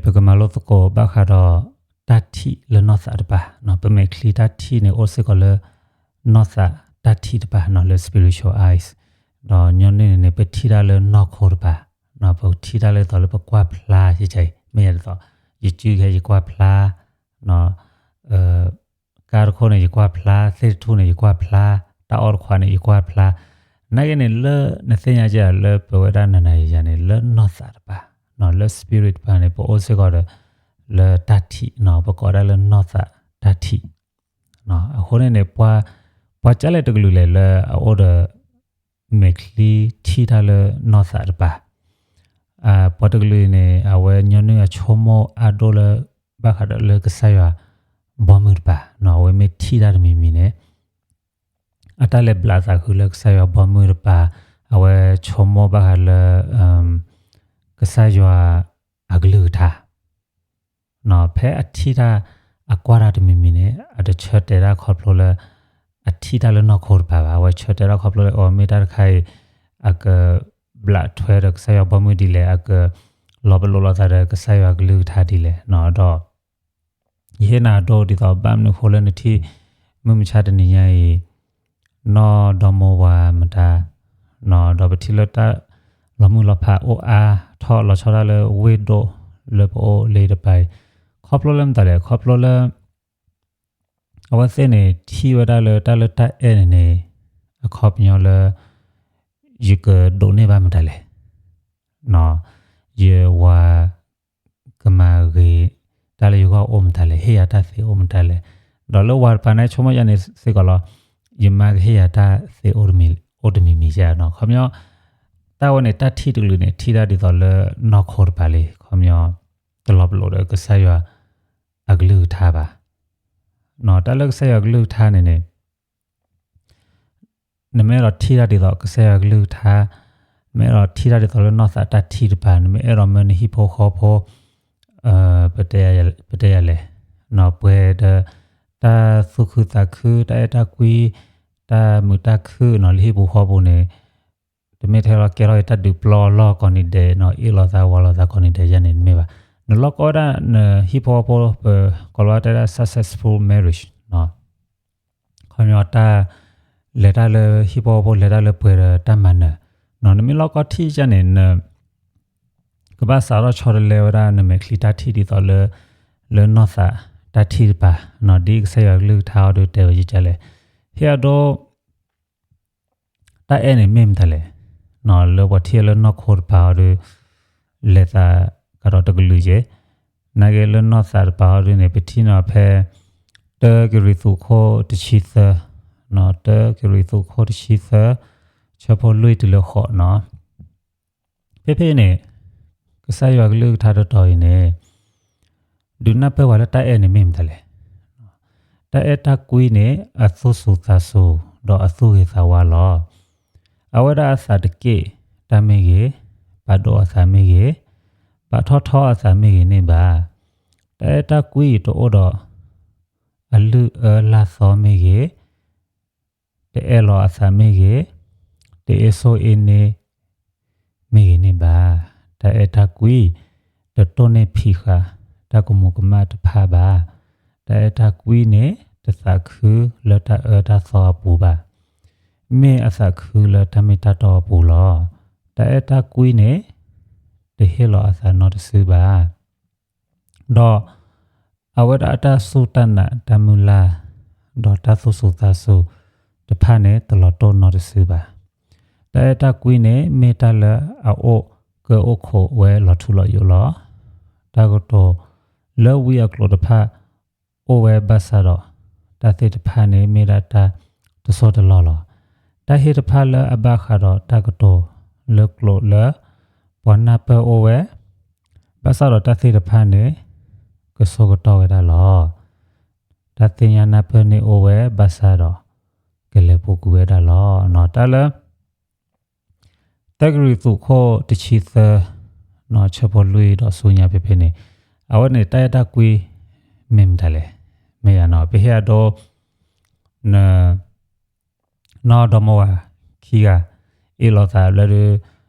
ပကမၤလိသကိးဘၣ်ဃးဒီးတၢ်ထံၣ်လၢနီၢ်သးတပၤ, ပမဲာ်ချံတၢ်ထံၣ်န့ၣ် အိၣ်စ့ၢ်ကီးလၢနီၢ်သးတၢ်ထံၣ်တပၤနီၤ, လၢ spiritual eyes, ဒီးညီနုၢ်န့ၣ်န့ၣ် ပထံၣ်တၢ်လၢနီၢ်ခိတပၤ, ပထံၣ်တၢ်လၢသိးလၢပကွၢ်ဖျါ, မ့ၢ်ယၤဒ်သိး ယစုခဲ ယကွၢ်ဖျါ, ကါတခိၣ်န့ၣ် ယကွၢ်ဖျါ, သ့ၣ်တထူၣ်န့ၣ် ယကွၢ်ဖျါ, တၢ်အီၣ်တခွးန့ၣ် ယကွၢ်ဖျါ, နာ်က့န့ၣ် လၢနသ့ၣ်ညါကလၢပဝဲဒၣ်နၤနၤယၤယၤန့ၣ် လၢနီၢ်သးတပၤ, လၢ spirit တပၤန့ၣ် ပအိၣ်စ့ၢ်ကီးဒီး လၢတၢ်ထံၣ်, ပကိးဒၣ်လၢနီၢ်သးတၢ်ထံၣ်, အဃိန့ၣ်န့ၣ် ပှၤကၢ်လဲၣ်တကလုာ်လဲၣ်လၢအအိၣ်ဒီး မဲာ်ချံထံၣ်တၢ်လၢနီၢ်သးတပၤ, ပှၤတကလုာ်န့ၣ် အဝဲညီနုၢ်အဆိကမိၣ်အါဒိၣ်လၢ ဘၣ်ဃးဒီးလၢကစၢ်ယွၤဘီမုၢ်တပၤ, အဝဲမ့ၢ်ထံၣ်တၢ်တမံၤမံၤန့ၣ် အတၢ်လဲၤဘျးသးဃုာ်လၢကစၢ်ယွၤဘီမုၢ်တပၤ, အဝဲဆိကမိၣ်ဘၣ်ဃးလၢ ကစၢ်ယွၤအကလုၢ်ကထါ ဖဲအထံၣ်တၢ်အကွၢ်တၢ်တမံၤမံၤန့ၣ် အတဆၢတဲာ်တၢ်ခီဖျိလၢ အထံၣ်တၢ်လၢနီၢ်ခိတပၤဘၣ်. အဝဲဆၢတဲာ်တၢ်ခီဖျိလၢ အီ မ့ၢ်တၢ်တခါအံၤ အကဘျးထွဲဒီးကစၢ်ယွၤဘီမုၢ်ဒ်လဲၣ်, အကလီၤပလိာ်လိာ်သးဒီးကစၢ်ယွၤကလုၢ်ကထါဒ်လဲၣ်ဒီး ယဟ့ၣ်နၤဒိဒ်သိး ဘၣ်မနုၤအဃိလၢနထံၣ်မုၢ်မဆါတနံၤညါအံၤ နီၢ်ဒီမိၢ်ဝၤမတၤ, ဒီးပထံၣ်လၢတၢ်လီၤမုၢ်လီၤဖးအိၣ်အါထီၣ် လီၤဆီဒၣ်လၢဝ့ၢ်ဒိၣ်လၢပအိၣ်လၢတပၤအံၤ, ခီဖျိလၢမတၤလဲၣ်, ခီဖျိလၢ အဝဲသ့ၣ်န့ၣ် ထံၣ်ဝဲဒၣ်လၢတၢ်လၢတၢ်အဲၣ်န့ၣ်န့ၣ် အခီပညီလၢ ယကဒိးန့ၢ်ဘၣ်မတၤလဲၣ်, ယဝၤကမၤဂ့ၤတၢ်လၢယဂီၢ်အိၣ်မတၤလဲၣ်, ဟ့ၣ်ယၤတၢ်သ့အိၣ်မတၤလဲၣ်, ဒီးလၢဝၤတပၤန့ၣ် ဆိကမိၣ်ယၤန့ၣ်စ့ၢ်ကီးလီၤ, ယမါကဟ့ၣ်ယၤတၢ်သ့အိၣ်တမံၤမံၤယါနီၤ. ခီပညီ တၢ်ဝဲန့ၣ် တၢ်ထံၣ်တကလုာ်န့ၣ် ထံၣ်တၢ်ဒ်သိးလၢနီၢ်ခိတပၤလံ, ခီပညီ တလီၤပလိာ်ဒီးကစၢ်ယွၤအကလုၢ်ကထါဘၣ်. တၢ်လၢကစၢ်ယွၤကလုၢ်ကထါန့ၣ်န့ၣ် နမ့ၢ်အဲၣ်ဒိးထံၣ်တၢ်ဒ်သိးကစၢ်ယွၤကလုၢ်ကထါ, မ့ၢ်အဲၣ်ဒိးထံၣ်တၢ်ဒ်သိးလၢနီၢ်သးတၢ်ထံၣ်တပၤ, နမ့ၢ်အဲၣ်ဒိးမၢနဟံၣ်ဖိဃီဖိ ပတဲယၤလဲၣ်, ပှဲၤဒီး တၢ်သူၣ်ခုသးခု, တၢ်အဲၣ်တၢ်ကွံ, တၢ်မုာ်တၢ်ခုၣ်နီၤ လၢဟံၣ်ပူၤဃီပူၤန့ၣ်, တမ့ၢ်ထဲလီၤကဲထီၣ်အံၤတၢ်ဒုးပျီလီၢ်ကိးနံၤဒဲးနီၤ, အ့ၣ်လိာ်သးဝးလိာ်သးကိးနံၤဒဲးယါန့ၣ် တမ့ၢ်ဘၣ်. နလီၢ်ကီဝဲဒၣ်နဟံၣ်ဖိဃီဖိ ပကိးလီၤတဲဒၣ် successful marriage နီၤ. ခီပညီတၢ်လဲၤတၢ်လၢဟံၣ်ဖိဃီဖိ လဲၤတၢ်လၢပှဲၤဒီးတၢ်မၤနၢၤနီၤ. နမ့ၢ်လီၢ်ကီထံၣ်ယါန့ၣ် န ကဘၣ်စးထီၣ်ဆီတလဲဝဲဒၣ်နမဲာ်ချံတၢ်ထံၣ်ဒ်သိးလၢ လၢနီၢ်သးတၢ်ထံၣ်တပၤနီၤ, ဒ်ကစၢ်ယွၤကလုၢ်ကထါအီၤဒုးတဲဝဲယကလဲၣ်. ဟ့ၣ်အဒိ တၢ်အဲၣ်န့ၣ်မ့ၢ်မတၤလဲၣ်နီၤ, လၢပှၤထံၣ်လၢနီၢ်ခိတပၤအီၤဒုး လဲၤသးကဒီးတကလုာ်က့ၤ, နာ်က့လၢနီၢ်သးတပၤအီၤဒုးန့ၣ် ပထံၣ်နီၤဖဲ တၢကရံၣ်သူးခိၣ်တဆံသၢ, တၢကရံၣ်သူးခိၣ်တဆံသၢ, ဆၢဖိလွံၢ်တုၤလၢဃိးနီၤ. ဖဲဖဲအံၤန့ၣ် ကစၢ်ယွၤကလုၢ်ကထါတတီၤအံၤန့ၣ် ဒုးနၢ်ပၢၢ်ဝဲလၢတၢ်အဲၣ်န့ၣ်မ့ၢ်မတၤလဲၣ်. တၢ်အဲၣ်တၢ်ကွံန့ၣ် အသူၣ်စူၤသးစူၤ ဒီးအသူၣ်ဂ့ၤသးဝါလီၤ. အဝဲဒၣ်အသးတက့ၢ်တၢ်မ့ၢ်ဂ့ၤ, ပာ်ဒိၣ်အသးမ့ၢ်ဂ့ၤ, ပာ်ထီၣ်ထီအသးမ့ၢ်ဂ့ၤန့ၣ်ဘၣ်. တၢ်အဲၣ်တၢ်ကွံတအိၣ်ဒီး အလုၢ်အၢလၢ်သီမ့ၢ်ဂ့ၤ, တအဲၣ်လီၤအသးမ့ၢ်ဂ့ၤ, တအ့ၣ်ဆိၣ်အ့ၣ်န့ၢ် မ့ၢ်ဂ့ၤန့ၣ်ဘၣ်. တၢ်အဲၣ်တၢ်ကွံ တတိၢ်နီၣ်ဖံးဃာ် တၢ်ကမူၤကမၣ်တဖၣ်ဘၣ်. တၢ်အဲၣ်တၢ်ကွံန့ၣ် တသးခုလၢတၢ်အၢတၢ်သီအပူၤဘၣ်. မ့ၢ်အသးခုလၢတၢ်မ့ၢ်တၢ်တီအပူၤလီၤ. တၢ်အဲၣ်တၢ်ကွံန့ၣ် တဟ့ၣ်လီၤအသးနီတစုဘၣ်. ဒီး အဝဲဒၣ်အတၢ်စူၢ်တၢ်နာ်တၢ်မုၢ်လၢ် ဒီးတၢ်သူၣ်စူၤသးစူၤတဖၣ်န့ၣ် တလီၤတိၢ်နီတစုဘၣ်. တၢ်အဲၣ်တၢ်ကွံန့ၣ် မ့ၢ်တၢ်လၢအအိၣ်ကၢအိၣ်ခိးဝဲလီၤထူလီၤယိာ်လီၤ. တၢ်ကတိၤလၢဝံအကျိာ်တဖၣ် အိၣ်ဝဲဘၣ်ဆၣ်ဒီး တၢ်သ့ၣ်တဖၣ်န့ၣ် မ့ၢ်ဒၣ်တၢ်တစိၢ်တလီၢ်လီၤ. တၢ်ဟ့ၣ်တဖၣ်လၢအဘၣ်ဃးဒီးတၢ်ကတိၤလၢကျိာ်လၢ ပှၤနၢ်ပၢၢ်အိၣ်ဝဲ, ဘၣ်ဆၣ်ဒီးတၢ်သ့ၣ်တဖၣ်န့ၣ် ကဆိကတီၢ်ဝဲဒၣ်လီၤ. တၢ်သ့ၣ်ညါနၢ်ပၢၢ်န့ၣ်အိၣ်ဝဲဘၣ်ဆၣ်ဒီး ကလဲၤပူၤကွံာ်ဝဲဒၣ်လီၤ. တၢ်လၢ တၢကရံၣ်သူးခိၣ်တဆံသၢ ဆၢဖိလွံၢ်ဒီးဆူညါဖဲဖဲန့ၣ်, အဝဲန့ၣ်တၢ်အဲၣ်တၢ်ကွံ မ့ၢ်မတၤလဲၣ်. မ့ၢ်ယၤနီၤ ပဟ့ၣ်အဒိ န နီၢ်ဒီမါဝၤခံဂၤ အ့ၣ်လိာ်သးဘျဲၣ်ဒုး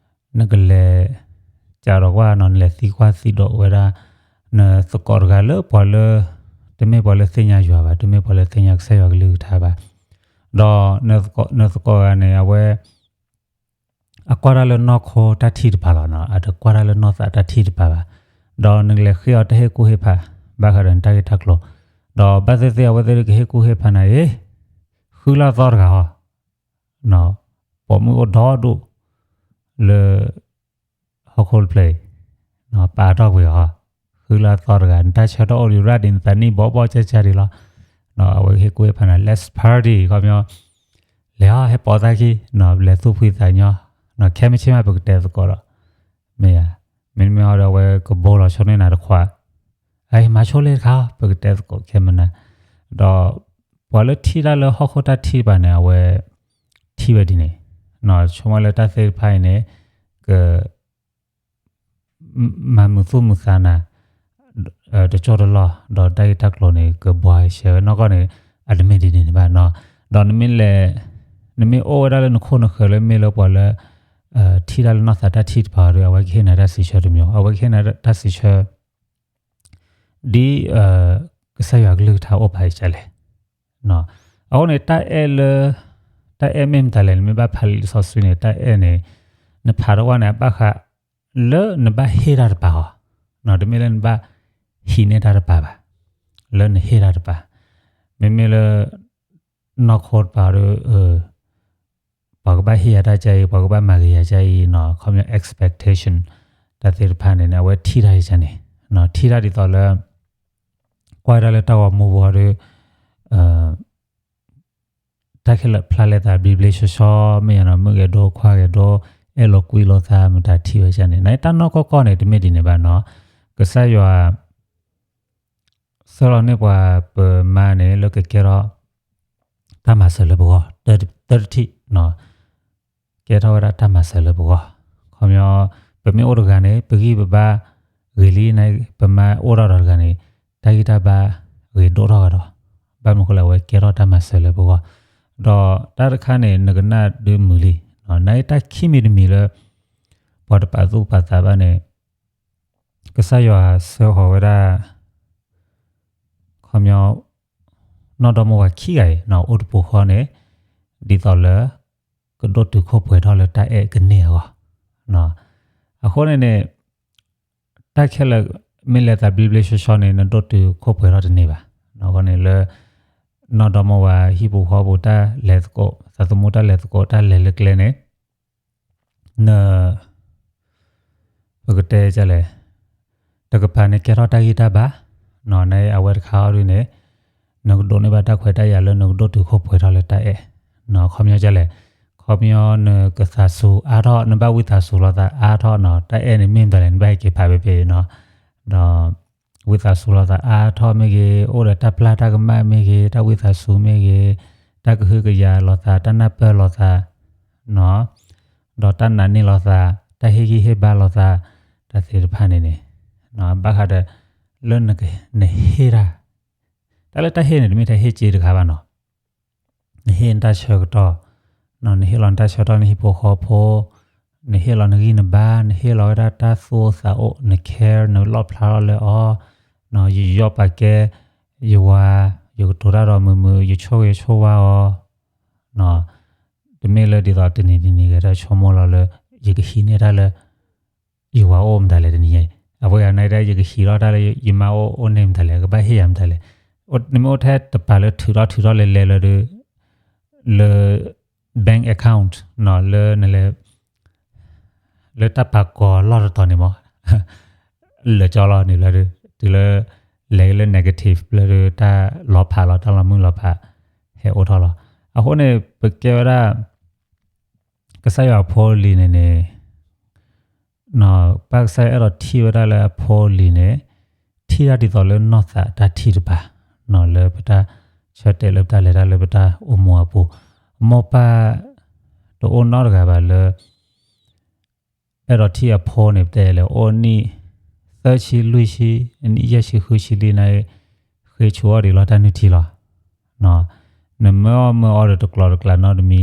နကလဲၤ ကးဒီးကွၢ်နီၤ နလဲၤသံကွၢ်သံဒိးဝဲဒၣ် နသကိးတဂၤလၢပှၤလၢ တမ့ၢ်ပှၤလၢသ့ၣ်ညါယွၤဘၣ်, တမ့ၢ်ပှၤလၢသ့ၣ်ညါကစၢ်ယွၤကလုၢ်ကထါဘၣ်. ဒီးနသကိးတဂၤန့ၣ် အဝဲ အကွၢ်တၢ်လၢနီၢ်ခိတၢ်ထံၣ်တပၤလီၤ, အတကွၢ်တၢ်လၢနီၢ်သးတၢ်ထံၣ်တပၤဘၣ်. ဒီးနကလဲၤဃ့အီၤတၢ်ဟ့ၣ်ကူၣ်ဟ့ၣ်ဖး ဘၣ်ဃးဒီးနတၢ်ဂ့ၢ်တၢ်ကျိၤ, ဒီးဘၣ်သ့ၣ်သ့ၣ်အဝဲသ့ၣ်ကဟ့ၣ်ကူၣ်ဟ့ၣ်ဖးနၤအံၤ, ဃုလၢအသီတဂၤဟီ, ပိာ်မုၣ်အိၣ်ဒီဒူၣ် လၢ ဟီၣ်ခိၣ်တဖျၢၣ်အံၤ, ပာ်ထီၣ်ကွံာ်အီၤ, ဃုလၢအသီတဂၤ နတၢ်ဆၢထီၣ်အိၣ်ဒံးရၣ်ဒံး နသးနံၣ်ဘီဘီကၢ်ကၢ်ဒံးလီၤ. အဝဲကဟ့ၣ်ကူၣ်ဟ့ၣ်ဖးနၤ let's party ခီပညီ, လဲၤအီၤ ဟဲပိာ်သးခံ, လဲၤသူၣ်ဖှံသးညီ, ခဲမုၢ်ဆ့ၣ်မး ပကတဲသကိးဒီး, မ့ၢ်ဧါ, မ့မ့ၢ်အီၤဒီး အဝဲကဘိလီၤဆိန့ၢ်နၤတခွး, အမၤဆိလ့တခါ ပကတဲသကိးခဲမုၢ်နၤ, ဒီး ပှၤလၢထံၣ်တၢ်လၢဟီၣ်ခိၣ်တၢ်ထံၣ်တဖၣ်န့ၣ် အဝဲ ထံၣ်ဝဲဒ်န့ၣ်, ဆိကမိၣ်လၢတၢ်သ့ၣ်တဖၣ်အံၤန့ၣ် က မၤမုာ်သူၣ်မုာ်သးနၤ တကၠိတလီၢ်, ဒီးတၢ်ဂ့ၢ်တၢ်ကျိၤန့ၣ် ကဘှါရှဲဝဲနီၢ်ကီၢ်န့ၣ် အတမ့ၢ်ဒ်န့ၣ်ဘၣ်နီၤ. ဒီးနမ့ၢ်လဲၤ, နမ့ၢ်အိၣ်ဝဲဒၣ်လၢနခိၣ်နဃၢၤလၢမ့ၢ်လၢပှၤလၢ ထံၣ်တၢ်လၢနီၢ်သးတၢ်ထံၣ်တဖၣ်ဒီး အဝဲကဟ့ၣ်နၤတၢ်စံးဆၢတမံၤ, အဝဲကဟ့ၣ်နၤတၢ်စံးဆၢ ဒ် ကစၢ်ယွၤကလုၢ်ကထါအိၣ်ဖးအံၤဒ်လဲၣ်. အဃိန့ၣ် တၢ်အဲၣ်လၢ, တၢ်အဲၣ်မ့ၢ်မတၤလဲၣ်, နမ့ၢ်ဘၣ်ဖးလံာ်စီဆှံန့ၣ် တၢ်အဲၣ်န့ၣ် နဖးထီၣ်ဝဲန့ၣ် အဘၣ်ဃးလၢနဘၣ်ဟ့ၣ်တၢ်တပၤအီၤ, တမ့ၢ်လၢနဘၣ်ဟံးန့ၢ်တၢ်တပၤဘၣ်, လၢနဟ့ၣ်တၢ်တပၤ, မ့မ့ၢ်လၢ နီၢ်ခိတပၤဒီး ပှၤကဘၣ်ဟ့ၣ်ယၤတၢ်ကဲအံၤ, ပှၤကဘၣ်မၤဂ့ၤယၤကဲအံၤနီၤ, ခီပညီ expectation တၢ်သ့ၣ်တဖၣ်န့ၣ် အဝဲထံၣ်တၢ်ယကန့ၣ်, ထံၣ်တၢ်ဒ်သိးလၢ ကွၢ်တၢ်လၢတၢ်ဂီၤမူပူၤဒီး တၢ်ခဲလၢာ်ဖျါလဲသးဘျ့ဘျ့ဆှီဆှီ မ့ၢ်ယၤနီၤ, မုၣ်ဂဲၤဒိခွါဂဲၤဒိ အဲၣ်လိာ်ကွံလိာ်သး မတၤထံၣ်ဝဲကန့ၣ်, နတၢ်နီၢ်ကီၢ်ကီၢ်န့ၣ် တမ့ၢ်ဒ်န့ၣ်ဘၣ်နီၤ. ကစၢ်ယွၤ ဆှၢလီၤန့ၢ်ပှၤပမါန့ၣ် လၢကကဲထီၣ် တၢ်မၤစၢၤလၢပဂီၢ် သၢထံၣ်, ကဲထီၣ်ဝဲဒၣ်တၢ်မၤစၢၤလၢပဂီၢ်, ခီပညီ ပမ့ၢ်အိၣ်တဂၤန့ၣ် ပဂံၢ်ပဘါဂ့ၤလံန့ၣ်, ပမါအိၣ်ထီၣ်ဒီးတဂၤန့ၣ် တၢ်ဂံၢ်တၢ်ဘါဂ့ၤဒိၣ်ထီၣ်ဂၤဒီး, ဘၣ်မနုၤဃိလဲၣ်, အဝဲကဲထီၣ်တၢ်မၤစၢၤလၢပဂီၢ်, ဒီးတၢ်တခါန့ၣ် နကနၣ်ဒုးမုာ်လံ, နတၢ်ခံမံၤတမံၤလၢ ပှၤတပာ်သူၣ်ပာ်သးဘၣ်န့ၣ် ကစၢ်ယွၤဆှၢဃီၤဝဲဒၣ် ခီပညီ နီၢ်ဒီမိၢ်ဝၤခံဂၤအံၤ အိၣ်တပူၤဃီန့ၣ် ဒ်သိးလၢ ကဒိၣ်တုာ်ခိၣ်ပှဲၤထီၣ်လၢတၢ်အဲၣ်ကန့ၢ်အဂီၢ်, အဃိန့ၣ်န့ၣ် တၢ်ခဲလၢာ်မ့ၢ်လဲၤသးဘျ့ဘျ့ဆှီဆှီန့ၣ် နဒိၣ်တုာ်ခိၣ်ပှဲၤထီၣ်တန့ၢ်ဘၣ်, အဃိန့ၣ်လၢ နီၢ်ဒီမိၢ်ဝၤဟံၣ်ပူၤဃီပူၤတၢ်လဲၤသကိး သးသမူတၢ်လဲၤသကိး တၢ်လဲၤလၢကျဲန့ၣ် န ပကတဲလဲၣ်, တကပၤန့ၣ်ကဲထီၣ်တၢ်ဂံၢ်တၢ်ဘါ, နအဝဲတခါအီၤဒ်န့ၣ် နကဒိးန့ၢ်ဘၣ်တၢ်ခွဲးတၢ်ယာ်လၢနကဒိၣ်တုာ်ခိၣ်ပှဲၤထီၣ်လၢတၢ်အဲၣ်, ခီပညီလဲၣ်, ခီပညီနကသးစူၤအါထီၣ် နဘၣ်ဝံသးစူၤလိာ်သးအါထီၣ်နီၤ, တၢ်အဲၣ်န့ၣ်မ့ၢ်မတၤလဲၣ် နဘၣ်ဟဲက့ၤဖးဖဲဖဲအံၤနီၤ, ဒီး ဝံသးစူၤလိာ်သးအါထီၣ်မ့ၢ်ဂ့ၤ, အိၣ်ဒီးတၢ်ပျၢ်တၢ်ကမၣ်မ့ၢ်ဂ့ၤ, တၢ်ဝံသးစူၤမ့ၢ်ဂ့ၤ, တၢ်ကဟုကယာ်လိာ်သး, တၢ်နၢ်ပၢၢ်လိာ်သး, ဒီးတၢ်နာ်န့ၢ်လိာ်သး, တၢ်ဟ့ၣ်ဂံၢ်ဟ့ၣ်ဘါလိာ်သး, တၢ်သ့ၣ်တဖၣ်န့ၣ်န့ၣ်, ဘၣ်ဃးဒီး လၢနဟ့ၣ်တၢ်, တၢ်လၢတၢ်ဟ့ၣ်န့ၣ် တမ့ၢ်ထဲဟ့ၣ်စ့တခါဘၣ်နီၤ နဟ့ၣ်နတၢ်ဆၢကတီၢ်, နဟ့ၣ်လီၤနတၢ်ဆၢကတီၢ် နဟံၣ်ဖိဃီဖိ, နဟ့ၣ်လီၤနဂံၢ်နဘါ, နဟ့ၣ်လီၤဝဲဒၣ်တၢ်သူၣ်အိၣ်သးအိၣ်, န care, နလီၣ်ဖျါထီၣ်လၢအီၤ, ယယီၣ်ပာ်ကဲ ယဝၤ, ယကတိၤတၢ်ဒီးမုာ်မုာ်, ယဆိၣ်ဂ့ၤဆိၣ်ဝါအီၤ, တမ့ၢ်လၢဒ်သိးတနံၤတနံၤဂ့ၤ တၢ်ဆိကမိၣ်လီၤလၢ ယကဟံးန့ၢ်တၢ်လၢ ယဝၤအိၣ်မတၤလဲၣ်တနံၤအံၤ, အဝဲအံၤန့ၣ် ယကဟံးထီၣ်တၢ်လၢယမါအိၣ် အိၣ်န့ၢ်မတၤလဲၣ်, ကဘၣ်ဟ့ၣ်ယၤမတၤလဲၣ်, နမ့ၢ်အိၣ်ထဲတပၤလၢထုးထီၣ်ထုးထီၣ်လဲၤလဲၤလၢဒုး လၢ bank account နီၤ လၢနလဲၤ လၢတၢ်ပာ်ကီၤလီၢ်တတီၤန့ၣ်မး လၢာ်ကၠီလီၤန့ၣ်လၢဒုး တုၤလၢ လဲၤလၢ negative လၢဒုး တၢ်လီၤဖးလီၤ တၢ်လီၤမုၢ်လီၤဖး ဟဲအိၣ်ထီၣ်လီၤ. အဃိန့ၣ် ပကဲဝဲဒၣ် ကစၢ်ယွၤအဖိအလံၤန့ၣ်န့ၣ် ပၢ်ကစၢ်ယွၤအဲၣ်ဒိးထံၣ်ဝဲဒၣ်လၢအဖိအလံၤန့ၣ် ထံၣ်တၢ်ဒ်သိးလၢနီၢ်သးတၢ်ထံၣ်တပၤ လၢပတၢ်ဆၢတဲာ်လၢပတၢ်လဲၤတၢ်လၢပတၢ်အိၣ်မူအပူၤ, မိၢ်ပၢ်တအိၣ်နီတဂၤဘၣ်လၢ အဲၣ်ဒိးထံၣ်အဖိန့ၣ် ပတဲလဲၣ် အိၣ်နံၣ်သၢဆံလွံၢ်ဆံ အနံၣ်ယဲၢ်ဆံဃုဆံလံန့ၣ် ဃ့ဆူအီၤဒံးလီၤတၢ်နုၢ်ထံလီၤ. နမၢအီၣ်မၢအီဒီးတကျိၤတကျဲနီတ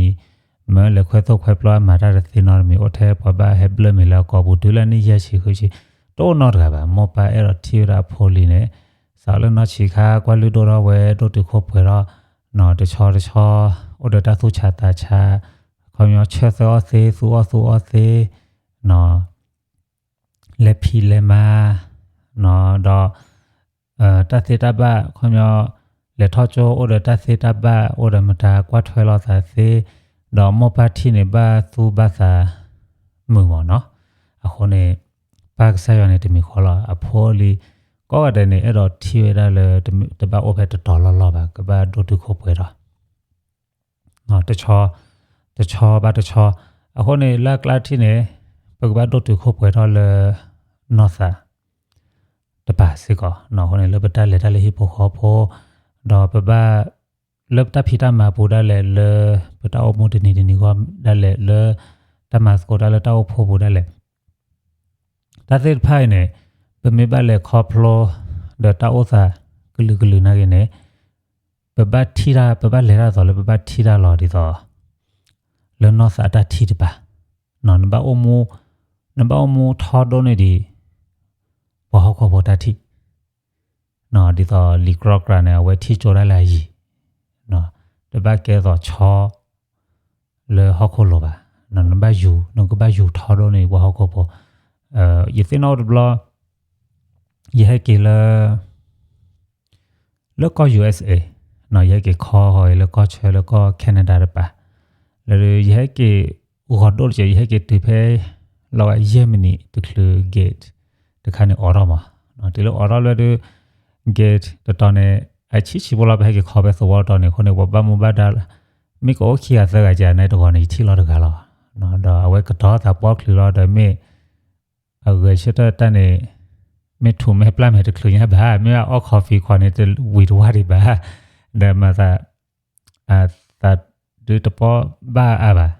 မံၤ, မၢလဲၤခွဲသိၣ်ခွဲပျီအမၤတၢ်တသ့နီတမံၤ, အိၣ်ထဲပှၤဘၣ်ဟဲဘျၢမ့ၤလၢအကိာ်ပူၤ တုၤလၢနံၣ်ယဲၢ်ဆံဃုဆံ, တအိၣ်နီတဂၤဘၣ်. မိၢ်ပၢ်အဲၣ်ဒိးထံၣ်ဝဲဒၣ်အဖိလံန့ၣ် စးလၢနီၢ်ဆံးခါ ကွၢ်လုၢ်ဒိၣ်ထီၣ်ဝဲ ဒိၣ်တုာ်ခိၣ်ပှဲၤထီၣ် နီၤ တဆီတဆီ အိၣ်ဒီးတၢ်သူၣ်ဆးသးဆး ခီပညီဆၢသၢအီၣ်သ့ သူအီၣ်သူအီၣ်သ့ နီၤ လဲၤဖံးလဲၤမၤ နီၤ ဒီး တၢ်သ့တၢ်ဘၣ် ခီပညီ လဲၤထီၣ်ကၠိ အိၣ်ဒီးတၢ်သ့တၢ်ဘၣ် အိၣ်ဒီးမတၤ ကွၢ်ထွဲလိာ်သးသ့, ဒီးမိၢ်ပၢ်ထံၣ်န့ၣ် ဘၣ်သူဘၣ်သးမုာ်မးနီၤ. အဃိန့ၣ် ပၢ်ကစၢ်ယွၤန့ၣ် တမံၤဃီလီၤ. အဖိအလံၤ ကိးဂၤဒဲးန့ၣ် အဲၣ်ဒိးထံၣ်ဝဲဒၣ်လၢ တဘၣ်အိၣ်ဖဲတတီၤလီၢ်လီၢ်ဘၣ်, ကဘၣ်ဒိၣ်တုာ်ခိၣ်ပှဲၤထီၣ် တဆီ တဆီဘၣ်တဆီ. အဃိန့ၣ် လၢအကျါထံၣ်န့ၣ် ပကဘၣ်ဒိၣ်တုာ်ခိၣ်ပှဲၤထီၣ်လၢ နီၢ်သးတပၤစ့ၢ်ကီးနီၤ. အဃိန့ၣ် လၢပတၢ်လဲၤတၢ်လၢဟံၣ်ဖိဃီဖိ ဒီးပဘၣ် လၢပတၢ်ဖံးတၢ်မၤပူၤဒၣ်လဲာ် လၢပတၢ်အိၣ်မူတနံၤတနံၤဂီၢ်ဒၣ်လဲာ် လၢတၢ်မၤသကိးတၢ်လၢတၢ်အိၣ်ဖှိၣ်ပူၤဒၣ်လဲာ် တၢ်သ့ၣ်တဖၣ်အံၤန့ၣ် ပမ့ၢ်ဘၣ်လဲၤခီဖျိ ဒီးတၢ်အိၣ်သးကလုာ်ကလုာ်နာ်က့န့ၣ် ပဘၣ်ထံၣ်တၢ် ပဘၣ်လဲၤတၢ်သိးလၢပဘၣ်ထံၣ်တၢ်လီၤဒ်သိး လၢနီၢ်သးတၢ်ထံၣ်တပၤ, နဘၣ်အိၣ်မူ နဘၣ်အိၣ်မူထီဒိၣ်န့ၢ်ဒံး ပှၤဟီၣ်ခိၣ်ဖိတၢ်ထံၣ် ဒ်သိးလံာ်ကြီကြာ်န့ၣ် အဝဲထံၣ်ကၠိဒၣ်လၢအယံၤ, တဘၣ်ကဲသိးဆီ လၢဟီၣ်ခိၣ်လိၤဘၣ်, နဘၣ်ယူၤ နကဘၣ်ယူၤထီဒိၣ်န့ၢ်ပှၤဟီၣ်ခိၣ်ဖိ, ယသ့ၣ်နီၣ်အိၣ်တဘျီ ယဟဲက့ၤလၢ လၢကီၢ် ယူႇအၢၣ်စ်ဢေး ယဟဲက့ၤခီဃီၤအံၤလၢကီၢ်ဆၢလၢကီၢ် Canada တပၤ, လၢယဟဲက့ၤဂီၤဒိၣ်တစဲး ယဟဲက့ၤတုၤဖဲ လီၤဂာ်ယဲၢ်မံးနံးတချုး gate တခါန့ၣ်အိးထီၣ်မး, တုၤလၢအိးထီၣ်လၢဒုး gate တတီၤန့ၣ် အဆံးဆံးဖိလီၤ ပဟဲက့ၤခီဖဲသဝီတတီၤန့ၣ် အဃိန့ၣ် ပှၤဘၣ်မူဘၣ်ဒါ မ့ၢ်ကအိၣ်ခံဂၤသၢဂၤကန့ၣ်တဂီၤန့ၣ် ယထံၣ်လီၤတဂၤလီၤ, ဒီးအဝဲကတီၤသးပှီၢ်ချုးလီၤဒီးမ့ၢ် အဂဲၤဆၢထၢၣ်တၢ်န့ၣ် မ့ၢ်ထူးမ့ၢ်ပျၢ်မ့ၢ်တချုးညါဘၣ်, မ့ၢ်အီၣ် coffee ခွါန့ၣ် တဝံၤတဝါဒံးဘၣ်, ဒီးမၤသး အသးဒုးတပီၢ်ဘၣ်အါဘၣ်,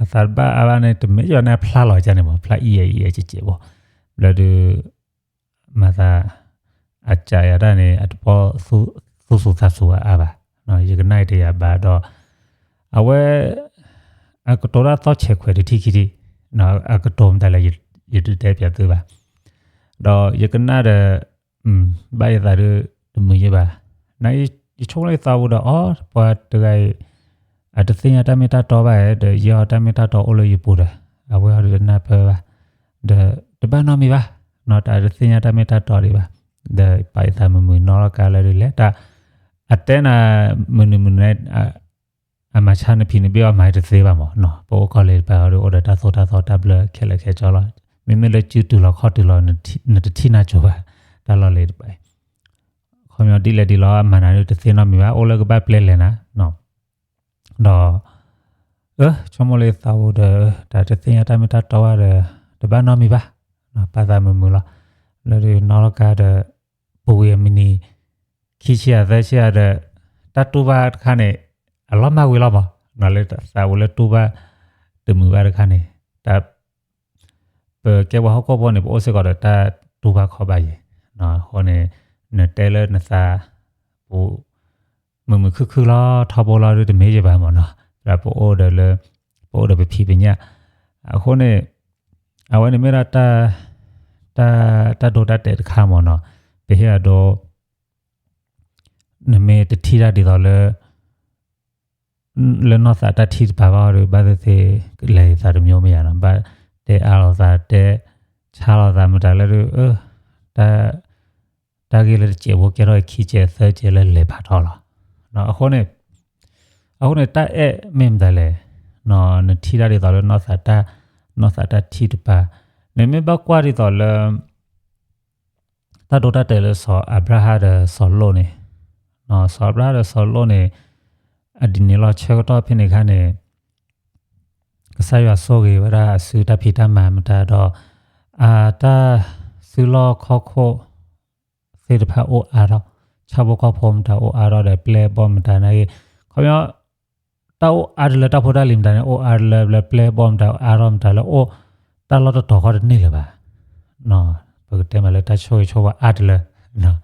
အသးတဘၣ်အါဘၣ်န့ၣ် တမ့ၢ်ယီၤန့ၣ်အဖျါလီၤကန့ၣ်မး ဖျါအံၤအံၤအံၤကဲးကဲးဘၣ်, ဘျီဒုး မၤသး အစးယၤတၢ်န့ၣ် အတပီၢ်သူၣ်သူၣ်သးစူၤအါဘၣ်, ယကနၣ်အံၤတယာ်ဘၣ်ဒီး အဝဲ အကတိၤတၢ်သီၣ်ဆဲးခွဲးတထံၣ်ခံထံၣ်, အကတိၤမတၤလဲၣ် ယတတဲပၠးသုဘၣ်, ဒီးယကနၣ်ဒီး ဘၣ်ယသးဒုးတမုာ်ယဲဘၣ်, နယဆိကမိၣ်လၢယသးပူၤဒီး အီ ပှၤတဂၤအံၤ အတသ့ၣ်ညါတၢ်မ့ၢ်တၢ်တီဘၣ်ဧါ, ဒီးယဲအီၤတၢ်မ့ၢ်တၢ်တီအိၣ်လၢယပူၤဒီး အဝဲအီၤဒုးတနၢ်ပၢၢ်ဘၣ်, ဒီးတဘၣ်နီတမံၤဘၣ်, နီၢ်တၢ်တသ့ၣ်ညါတၢ်မ့ၢ်တၢ်တီဒံးဘၣ်, ဒီးပာ်ယသးမုာ်မုာ်နီၢ်လီၤကါလၢဒုးလဲၣ်, တၢ်အတဲနၤ မုာ်နုာ်မုာ်နုာ် အမၤဆါနဖံးနဘ့ၣ်အီၤမၤတသ့ဘၣ်မး, ပအိၣ်ကီၢ်လၢတပၤအီၤဒုး အိၣ်ဒီးတၢ်သိၣ်တၢ်သီတၢ်ဘျၢခဲလၢာ်ခဲဆ့လီၤ, မ့မ့ၢ်လၢစုတုၤလီၤခီၣ်တုၤလီၤ နတထံၣ်နၢ်ကၠိဘၣ်, တၢ်လီၢ်လံၤတပၤအံၤ, ခီပညီဒ်လဲၣ်ဒ်လဲၣ် အမၤနၤဒုးတသ့နီတမံၤဘၣ်, အိၣ်လၢကဘၣ်ပျဲလဲၤနၤ, ဒီး အၢ ဆိကမိၣ်လၢယသးပူၤဒီး တၢ်တသ့ၣ်ညါတၢ်မ့ၢ်တၢ်တီဘၣ်ဒီး တဘၣ်နီတမံၤဘၣ်, ပာ်သးမုာ်မုာ်လီၤ, လၢဒုးနီၢ်လီၤကါဒီး ပူၤဝံၤအမံးနံး ခံဆံယၤသၢဆံယၤဒီး တၢ်တူၢ်ဘၣ်တခါန့ၣ် အလီၤမၢ်ဝံၤလီၤမး, လၢသးပူၤလၢတူၢ်ဘၣ်တမုာ်ဘၣ်တခါန့ၣ် တၢ် ပကဲပှၤဟီၣ်ခိၣ်ဖိန့ၣ် ပအိၣ်စ့ၢ်ကီးဒီးတၢ်တူၢ်ဘၣ်ခီၣ်ဘၣ်ယံၤ, အဃိန့ၣ် နတဲလၢနသးပူၤ မုာ်မုာ်ခုၣ်ခုၣ်လီၤ ထီဘိလီၤဒုးတမ့ၢ်ယဘၣ်မးနီၤ, သရၣ်ပအိၣ်ဒီးလၢ ပအိၣ်ဒီးပဖံးပညၣ်, အဃိန့ၣ် အဝဲန့ၣ်မ့ၢ်ဒၣ် တၢ်ဒိတၢ်တဲာ်တခါမးနီၤ, ပဟ့ၣ်အဒိ နမ့ၢ်တထံၣ်တၢ်ဒ်သိးလၢ လၢနီၢ်သးတၢ်ထံၣ်တပၤဘၣ်ဒီး ဘၣ်သ့ၣ်သ့ၣ် လဲၤသးတမျိုးမ့ၢ်ယါနီၤ, ဘၣ်တဲအါလိာ်သး တဲဆါလိာ်သးမတၤလၢဒုး တၢ် တၢ်ဂ့ၢ်လၢတစဲးဖိကဲထီၣ်ခံစဲးသၢစဲးလၢလဲၤဖးထီလီၤ. အဃိန့ၣ် အဃိန့ၣ် တၢ်အဲၣ်မ့ၢ်မတၤလဲၣ်, နထံၣ်တၢ်ဒ်သိးလၢနီၢ်သးတၢ် နီၢ်သးတၢ်ထံၣ်တပၤ, နမ့ၢ်ဘၣ်ကွၢ်ဒ်သိးလၢ တၢ်ဒိတၢ်တဲာ်လၢစီၤအၤဘြၤဟၣ်ဒီးစီၤလိၣ်န့ၣ်, စီၤအၤဘြၤဟၣ်ဒီးစီၤလိၣ်န့ၣ် အဒ်န့ၣ်လီၤ ဆၢကတီၢ်ဖဲန့ၣ်အခါန့ၣ် ကစၢ်ယွၤဆိၣ်ဂ့ၤဝဲဒၣ်အစုတၢ်ဖံးတၢ်မၤမတၤဒီး အတၢ်စုလီၢ်ခီၣ်ခိၣ်သ့ၣ်တဖၣ်အိၣ်အါထီၣ်, ဆၣ်ဖိကီၢ်ဖိမတၤအိၣ်အါထီၣ်ဒီး ပျဲၢ်ဘီၣ်မတၤနာ်က့, ခီပညီ တၢ်အိၣ်အါတလၢ တၢ်ဖိတၢ်လံၤမတၤန့ၣ် အိၣ်အါတလၢ ဘျီပျဲၢ်ဘီၣ်မတၤအါထီၣ်မတၤလၢအိၣ် တၢ်လီၢ်တတီၤဃီတန့ၢ်လၢၤဘၣ်. ပကတဲမးလၢတၢ်ဆိၣ်ဂ့ၤဆိၣ်ဝါအါတလၢ ဒီး န့ၣ်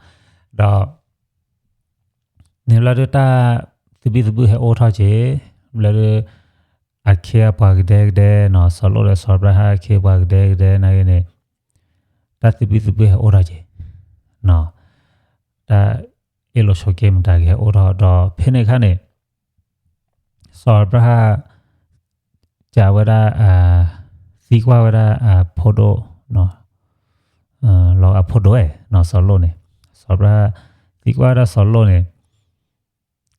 ဘျီဒုးတၢ်သဘံၣ်သဘုၣ်ဟဲအိၣ်ထီၣ်က့ၤ ဘျီဒုး အခ့အပှၤကဒဲကဒဲနီၤ, စီၤလိၣ်ဒီးစီၤအၤဘြၤဟၣ်အခ့အပှၤကဒဲကဒဲနာ်ဂ့ၤန့ၣ်, တၢ်သဘံၣ်သဘုၣ်ဟဲအိၣ်ထီၣ်က့ၤ, တၢ်အ့ၣ်လိာ်ဆိးက့မတၤကဟဲအိၣ်ထီၣ်ဒီး ဖဲန့ၣ်အခါန့ၣ် စီၤအၤဘြၤဟၣ် ကးဝဲဒၣ်, သံကွၢ်ဝဲဒၣ်အဖိဒိၣ်, လီၤအဖိဒိၣ်ဝဲ, စီၤလိၣ်န့ၣ်, စီၤအၤဘြၤဟၣ် သံကွၢ်ဝဲဒၣ်စီၤလိၣ်န့ၣ်,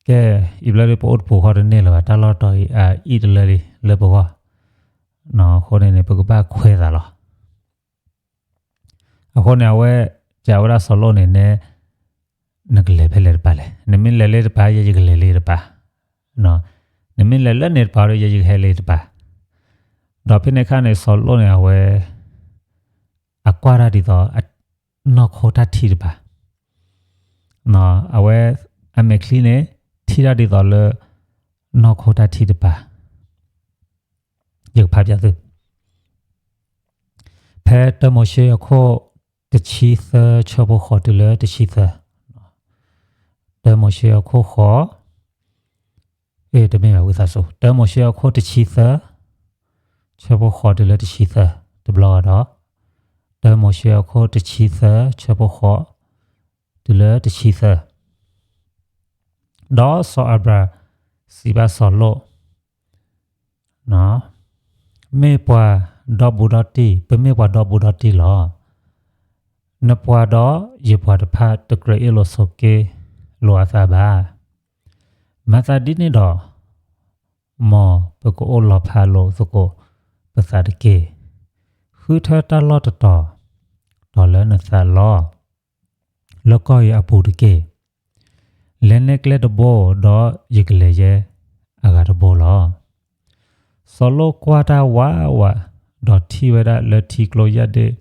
ကဲ, အံၤဘျီဒုးပအိၣ်တပူၤဃီတန့ၢ်လၢၤဘၣ်, တၢ်လီၢ်တတီၤအံၤအအံၣ်တလၢလံလၢပဂီၢ်, အဃိန့ၣ်န့ၣ် ပကဘၣ်ခွဲးသးလီၤ. အဃိန့ၣ် အဝဲကးဝဲဒၣ်စီၤလိၣ်န့ၣ်နဲ, နကလဲၤဖဲလဲၣ်တပၤလဲၣ်, နမ့ၢ်လဲၤလၢတပၤ ယဲယကလဲၤလၢတပၤ, နမ့ၢ်လဲၤလၢန့ၣ်တပၤဒီး ယဲယကဟဲလၢတပၤ, ဒီးဖဲန့ၣ်အခါန့ၣ် စီၤလိၣ်န့ၣ် အဝဲ အကွၢ်တၢ်ဒ်သိး နီၢ်ခိတၢ်ထံၣ်တပၤ, အဝဲ အမဲာ်ချံန့ၣ် ထံၣ်တၢ်ဒ်သိးလၢ နီၢ်ခိတၢ်ထံၣ်တပၤ, ယကဖးပၠးသု ဖဲတၢမိၤၡ့အခိၣ်တဆံသၢဆၢဖိဃိးတုၤလၢတဆံသၢ, တၢမိၤၡ့အခိၣ်ဃိး, တမ့ၢ်ဘၣ်ဝံသးစူၤ, တၢမိၤၡ့အခိၣ်တဆံသၢ ဆၢဖိဃိးတုၤလၢတဆံသၢ, တဘျီဒီး, တၢမိၤၡ့အခိၣ်တဆံသၢ ဆၢဖိဃိး တုၤလၢတဆံသၢ, ဒီးစီၤအၤဘြၤဟၣ်စံးဘၣ်စီၤလိၣ် မ့ၢ်ပှၤဒီဘူးဒီတံၢ်, ပမ့ၢ်ပှၤဒီဘူးဒီတံၢ်လီၤ. နပှၤဒီးယပှၤတဖၣ်တကြၢးအ့ၣ်လိာ်ဆိးက့လိာ်အသးဘၣ်. မၤသးဒ်န့ၣ်ဒီး, မ်ပကအိၣ်လီၤဖးလိာ်သကိးပသးတက့ၢ်. ဃုထၢတၢ်လီၢ်တတီၤ တီၤလၢနသးလီ လၢကီၢ်အံၤအပူၤတက့ၢ်. လဲၤနဲကျဲတဘိ ဒီးယကလဲၤယဲအဂၤတဘိလီၤ. စီၤလိၣ်ကွၢ်တၢ်ဝးဝး, ဒီးထံၣ်ဝဲဒၣ်လၢထံကျိယၣ်ဒ့ၣ်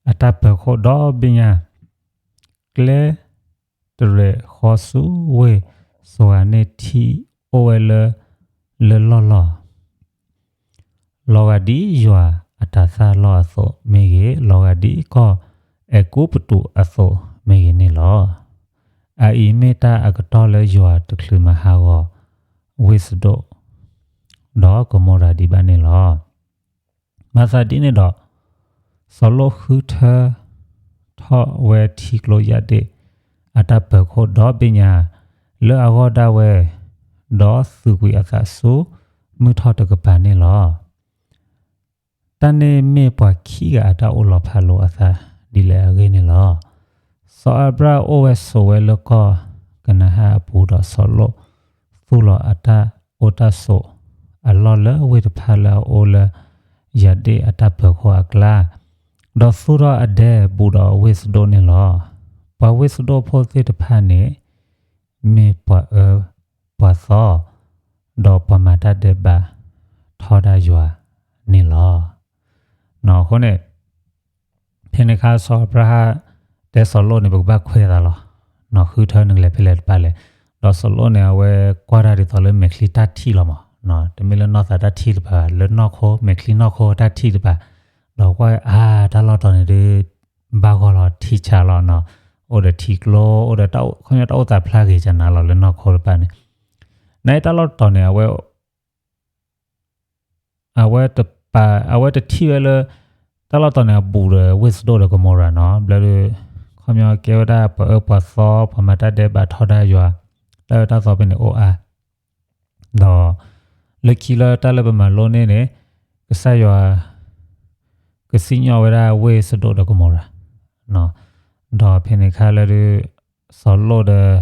အတၢ်ပၢၤခိၣ်ဒီဘ့ၣ်ညါ, ကျဲတရဲၣ်ဃီဆူဝ့ၢ်စိၤဂၤန့ၣ် ထံအိၣ်ဝဲလၢလၢလီၢ်လီၢ် လီၤဂာ်ဒ်ယွၤအတၤသၣ်လီၢ်အသိးမ့ၢ်ဂ့ၤ, လီၤဂာ်ဒ်ကီၢ်အဲၤကူပတူးအသိးမ့ၢ်ဂ့ၤန့ၣ်လီၤ. အအံၤမ့ၢ်တၢ်အကတီၢ်လၢယွၤတချုးမၤဟးဂီၤဝ့ၢ်စဒိၣ်, ဒီးကမိရၤဒံးဘၣ်န့ၣ်လီၤ. မၤသးဒ်န့ၣ်ဒီး, စီၤလိၣ်ဃုထၢ ထီၣ်ဝဲထံကျိယၣ်ဒ့ၣ်အတၢ်ပၢၤခိၣ်ဒီဘ့ၣ်ညါ လၢအဂီၢ်ဒၣ်ဝဲ, ဒီးသူၣ်ကွံာ်အသးဆူမုၢ်ထီၣ်တကပၤန့ၣ်လီၤ. တၢ်န့ၣ်မ့ၢ်ပှၤခံဂၤအတၢ်အိၣ်လီၤဖးလိာ်အသးဒ်လဲၣ်အဂ့ၢ်န့ၣ်လီၤ. စီၤအၤဘြၣ်အိၣ်ဝဲဆိးဝဲလၢကီၢ်ကနၤအၣ်အပူၤဒီး စီၤလိၣ်သူၣ်လီၤအတၢ်အိၣ်တၢ်ဆိးအလီၢ်လၢဝ့ၢ်တဖၣ်လၢအအိၣ်လၢယၣ်ဒ့ၣ်အတၢ်ပၢၤခိၣ်အကျါ, ဒီးသူၣ်ထီၣ်အဒဲဘူးဒီးဝ့ၢ်စဒိၣ်န့ၣ်လီၤ. ပှၤဝ့ၢ်စဒိၣ်ဖိသ့ၣ်တဖၣ်န့ၣ် မ့ၢ်ပှၤအၢပှၤသီ, ဒီးပှၤမၤတၢ်ဒဲးဘးထီဒါယွၤန့ၣ်လီၤ. အဃိန့ၣ် ဖဲန့ၣ်အခါစီၤအၤဘြၤဟၣ်တဲစီၤလိၣ်န့ၣ် ပကဘၣ်ခွဲးသးလီၤ. ဃုထၢနကလဲၤဖဲလဲၣ်တပၤလဲၣ်. ဒီးစီၤလိၣ်န့ၣ် အဝဲကွၢ်တၢ်ဒ်သိးလၢမဲာ်ချံတၢ်ထံၣ်လီၤမး, တမ့ၢ်လၢနီၢ်သးတၢ်ထံၣ်တပၤ, လၢနီၢ်ခိ မဲာ်ချံနီၢ်ခိတၢ်ထံၣ်တပၤ, ဒီးကွၢ်အါတၢ်လီၢ်တီၤန့ၣ်ဒုး ဘၣ်ဂီၢ်လီၤထံဆးလီၤ, အိၣ်ဒီးထံကျိ အိၣ်ဒီးတၢ်အိၣ် ခီပညီတၢ်အိၣ်သးဖျါဂ့ၤကနၤလီၤလၢနီၢ်ခိတပၤန့ၣ်, နာ်အံၤတၢ်လီၢ်တီၤန့ၣ် အဝဲ အဝဲတပာ် အဝဲတထံၣ်ဝဲလၢ တၢ်လီၢ်တီၤန့ၣ် အဘူးဒီးဝ့ၢ်စဒိၣ်ဒီးကမိရၤနီၤ, ဘျီဒုး ခီပညီကဲဝဲဒၣ်ပှၤအၢပှၤသီ ပှၤမၤတၢ်ဒဲးဘးထီဒါယွၤ တၢ်အၢတၢ်သီဖဲန့ၣ်အိၣ်အါ, ဒီး လၢခံလၢတၢ်လၢပမၤလိန့ၢ်န့ၣ် ကစၢ်ယွၤ ကစံၣ်ညီၣ်ဝဲဒၣ်ဝ့ၢ်စဒိၣ်ဒီးကမိရၤ, ဒီးဖဲန့ၣ်အခါလၢဒုး စီၤလိၣ်ဒီး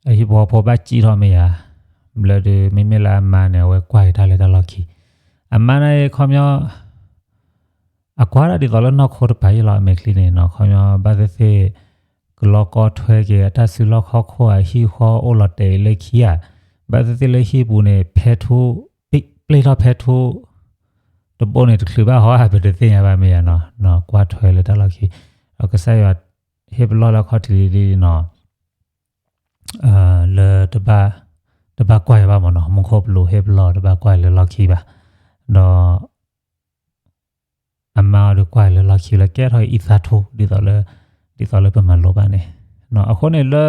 အဟံၣ်ဖိဃီဖိဘၣ်စံၣ်ထီၣ်မ့ၢ်ဧါ, ဘျီဒုး မ့မ့ၢ်လၢအမါန့ၣ် အဝဲကွၢ်က့ၤတၢ်လၢတၢ်လီၢ်ခံ, အမါန့ၣ်ခီပညီ အကွၢ်ဒၣ်ဒ်သိးလၢနီၢ်ခိတပၤယ့ၢ်လီၤ အမဲာ်ချံန့ၣ်နီၤ, ခီပညီဘၣ်သ့ၣ်သ့ၣ် ကလီကီထွဲက့ၤအတၢ်စုလီၢ်ခီၣ်ခိၣ် အဟံၣ်ဃီအိၣ်လီၤတဲာ်အံၤလၢခံဧါ, ဘၣ်သ့ၣ်သ့ၣ်လၢဟံၣ်ပူၤန့ၣ် ဖဲထူ ပျ့ၢ်ထီၣ်ဖဲထူ တဘိန့ၣ် တချုးဘၣ်ဟီဧါ ပတသ့ၣ်ညါဘၣ်မ့ၢ်ဧါနီၤ, ကွၢ်ထွဲလၢတၢ်လီၢ်ခံ, ဒီးကစၢ်ယွၤဟ့ၣ်ပလီၢ်လၢအခီၣ်ထံးလံနီၤ, လၢ တဘၣ်ကွၢ်အီၤဘၣ်မ့ၢ်နီၤ, မူခိၣ်ပလူးဟ့ၣ်ပလီၢ်တဘၣ်ကွၢ်လၢလီၢ်ခံဘၣ်, ဒီး အမါအီၤဒုးကွၢ်လၢလီၢ်ခံလၢကဲထီၣ်အံသၣ်ထူ ဒ်သိးလၢ ဒ်သိးလၢပမၤလိဘၣ်န့ၣ်, အဃိန့ၣ်လၢ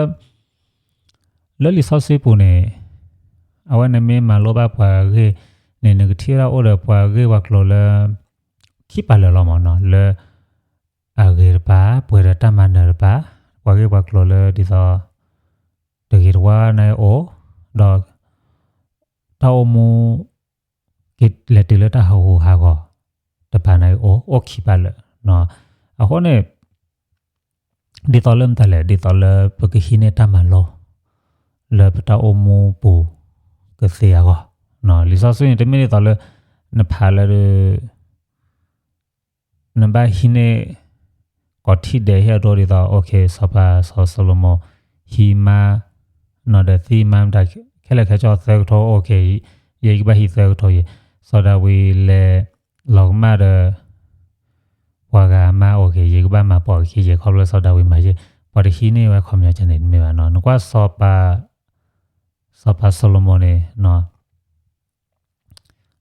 လၢလံာ်စီဆှံပူၤန့ၣ် အဝဲန့ၣ်မ့ၢ်မၤလိဘၣ်ပှၤဂ့ၢ်န့ၣ် နကထံၣ်ဝဲဒၣ်အိၣ်ဒီးပှၤဂ့ၢ်ပှၤကျိၤလၢ ခံပာ်လၢာ်လီၤမးနီၤ, လၢအဂ့ၤတပၤ ပှဲၤဒီးတၢ်မၤနၢၤတပၤ, ပှၤဂ့ၢ်ပှၤကျိၤလၢဒ်သိး တဂ့ၤတဝါန့ၣ်အိၣ်, ဒီး တၢ်အိၣ်မူ က့ၤလဲၤတုၤလၢတၢ်ဟးဂူာ်ဟးဂီၤ တပၤန့ၣ်အိၣ် အိၣ်ခံပာ်လၢာ်. အဃိန့ၣ် ဒ်သိးလၢမတၤလဲၣ် ဒ်သိးလၢပကဟံးန့ၢ်တၢ်မၤလိ လၢပတၢ်အိၣ်မူပူၤ ကသ့အဂီၢ်, လံာ်စီဆှံန့ၣ် တမ့ၢ်ဒ်သိးလၢ နဖးလၢ နဘၣ်ဟံးန့ၢ် ကိးထံၣ်ဒဲးဟ့ၣ်အဒိဒ်သိး စီၤပၤစီၤၡလိၤမိၣ် ဟံးမါ နီၢ်ဒီးသံမါမတၤ ခဲလၢာ်ခဲဆ့သၢကထိ ယဲကဘၣ်ဟံးသၢကထိယဲ, စီၤဒၤဝံးလဲၤလီၤကမၣ်ဒီး ပှၤဂၤအမါ ယဲကဘၣ်မၤပိာ်အခံယဲ ခီဖျိစီၤဒၤဝံးမၤယဲ, ပှၤတဟံးန့ၢ်ဝဲခီပညီန့ၣ် တမ့ၢ်ဘၣ်နီၤ. နကွၢ် စီၤပၤစီၤၡလိၤမိၣ်န့ၣ်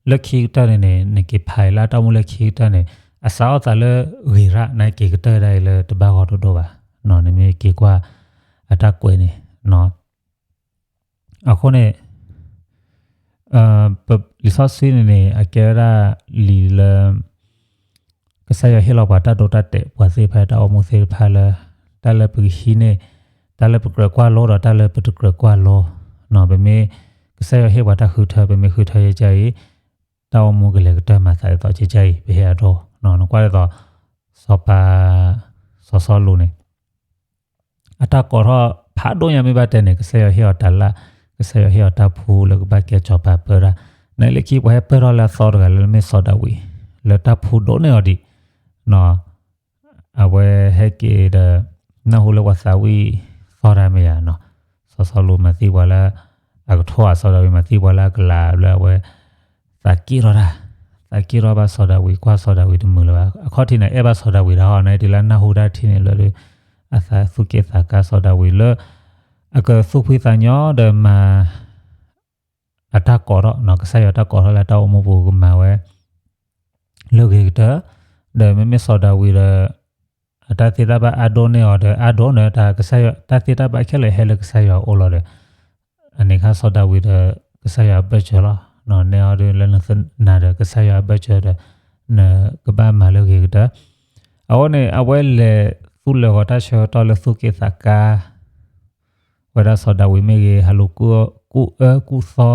လၢခံကတၢၢ်န့ၣ်န့ၣ် နက့ၤဖးအံၤလၢအတၢ်အိၣ်မူလၢခံကတၢၢ်န့ၣ် အစးထီၣ်သးလၢဂ့ၤရၣ် နက့ၤကတၢၢ်ဒၣ်အံၤလၢတဘၣ်ဂီၢ်ဒိၣ်ဒိၣ်ဘၣ်, နမ့ၢ်က့ၤကွၢ်အတၢ်ကွဲးန့ၣ် အဃိန့ၣ် လံာ်စီဆှံန့ၣ်န့ၣ် အကဲဝဲဒၣ်လံာ်လၢ ကစၢ်ယွၤဟ့ၣ်လီၤပှၤတၢ်ဒိတၢ်တဲာ် ပှၤသ့ၣ်တဖၣ်တၢ်အိၣ်မူသ့ၣ်တဖၣ်လၢ တၢ်လၢပကဟံးန့ၢ် တၢ်လၢပကြၢးကွၢ်လိဒီးတၢ်လၢပတကြၢးကွၢ်လိ, ပမ့ၢ် ကစၢ်ယွၤဟ့ၣ်ပှၤတၢ်ဃုထၢ ပမ့ၢ်ဃုထၢယဲကၢ်အံၤ တၢ်အိၣ်မူကလဲၤကတၢၢ်မၤသးဒ်သိးကၢ်အံၤ ပဟ့ၣ်အဒိ, နကွၢ်ဒ်သိး စီၤပၤ စီၤစီလူးန့ၣ် အတၢ်ကိးထီၣ်ဖးဒိၣ်ညါမ့ၢ်ဘၣ်တဲန့ၣ် ကစၢ်ယွၤဟ့ၣ်အီၤတၢ်လၢ်, ကစၢ်ယွၤဟ့ၣ်အီၤတၢ်ဖှူလၢကဘၣ်ကဲစီၤပၤပၢတၢ်, နလၢခံပှၤဟဲပၢၢ်ထီၣ်လၢအသီတဂၤလၢမ့ၢ်စီၤဒၤဝံး လၢတၢ်ဖှူဒိၣ်န့ၢ်အီၤဒံး အဝဲဟဲက့ၤဒီး နၢ်ဟူလၢပှၤသးဝံၣ်သီတၢ်မ့ၢ်ယၤနီၤ, စီၤစီလူးမၤသံပှၤလၢ အကထိဧါ စီၤဒၤဝံးမၤသံပှၤလၢအကလၤလၢအဝဲ သးက့ၣ်ထီၣ်တၢ်, သးက့ၣ်ထီၣ်ဘၣ်စီၤဒၤဝံး ကွၢ်စီၤဒၤဝံးတမုာ်လၢၤဘၣ်, အခီၣ်ထံးန့ၣ် အဲၣ်ဘၣ်စီၤဒၤဝံးတၢ်ဟီန့ၣ် တုၤလၢနၢ်ဟူတၢ်ထံၣ်န့ၣ်လၢ အသးသူၣ်က့ၣ်သးကါစီၤဒၤဝံးလၢ အကသူၣ်ဖှံသးညီဒီးမၤ အတၢ်ကိးထီၣ် ကစၢ်ယွၤတၢ်ကိးထီၣ်လၢတၢ်အိၣ်မူပူၤကမၤဝဲ လၢဂ့ၤကတၢၢ်, ဒီးမ့မ့ၢ်စီၤဒၤဝံးဒီး အတၢ်သ့တၢ်ဘၣ်အါဒိၣ်န့ၢ်အီၤဒီး အါဒိၣ်န့ၣ် တၢ်ကစၢ်ယွၤ တၢ်သ့တၢ်ဘၣ်ခဲလၢာ်ဟဲလၢကစၢ်ယွၤအအိၣ်လီၤဒီး အန့ၣ်ခါစီၤဒၤဝံးဒီး ကစၢ်ယွၤအဘၢၣ်စၢၤလီၤ, နဲအီၤဒ်လၢနသနာ်ဒီးကစၢ်ယွၤအဘၢၣ်စၢၤဒီး နကဘၣ်မၤလၢဂ့ၤကတၢၢ်, အဃိန့ၣ် အဝဲလဲၤသူၣ်လၢာ်ဂီၤတၢ်ဆၢကတီၢ်လၢသူၣ်က့ၣ်သးကါ ဝဲဒၣ်စီၤဒၤဝံးမ့ၢ်ဂ့ၤ, ဟးလူၤကူၣ်အၢကူၣ်သီ,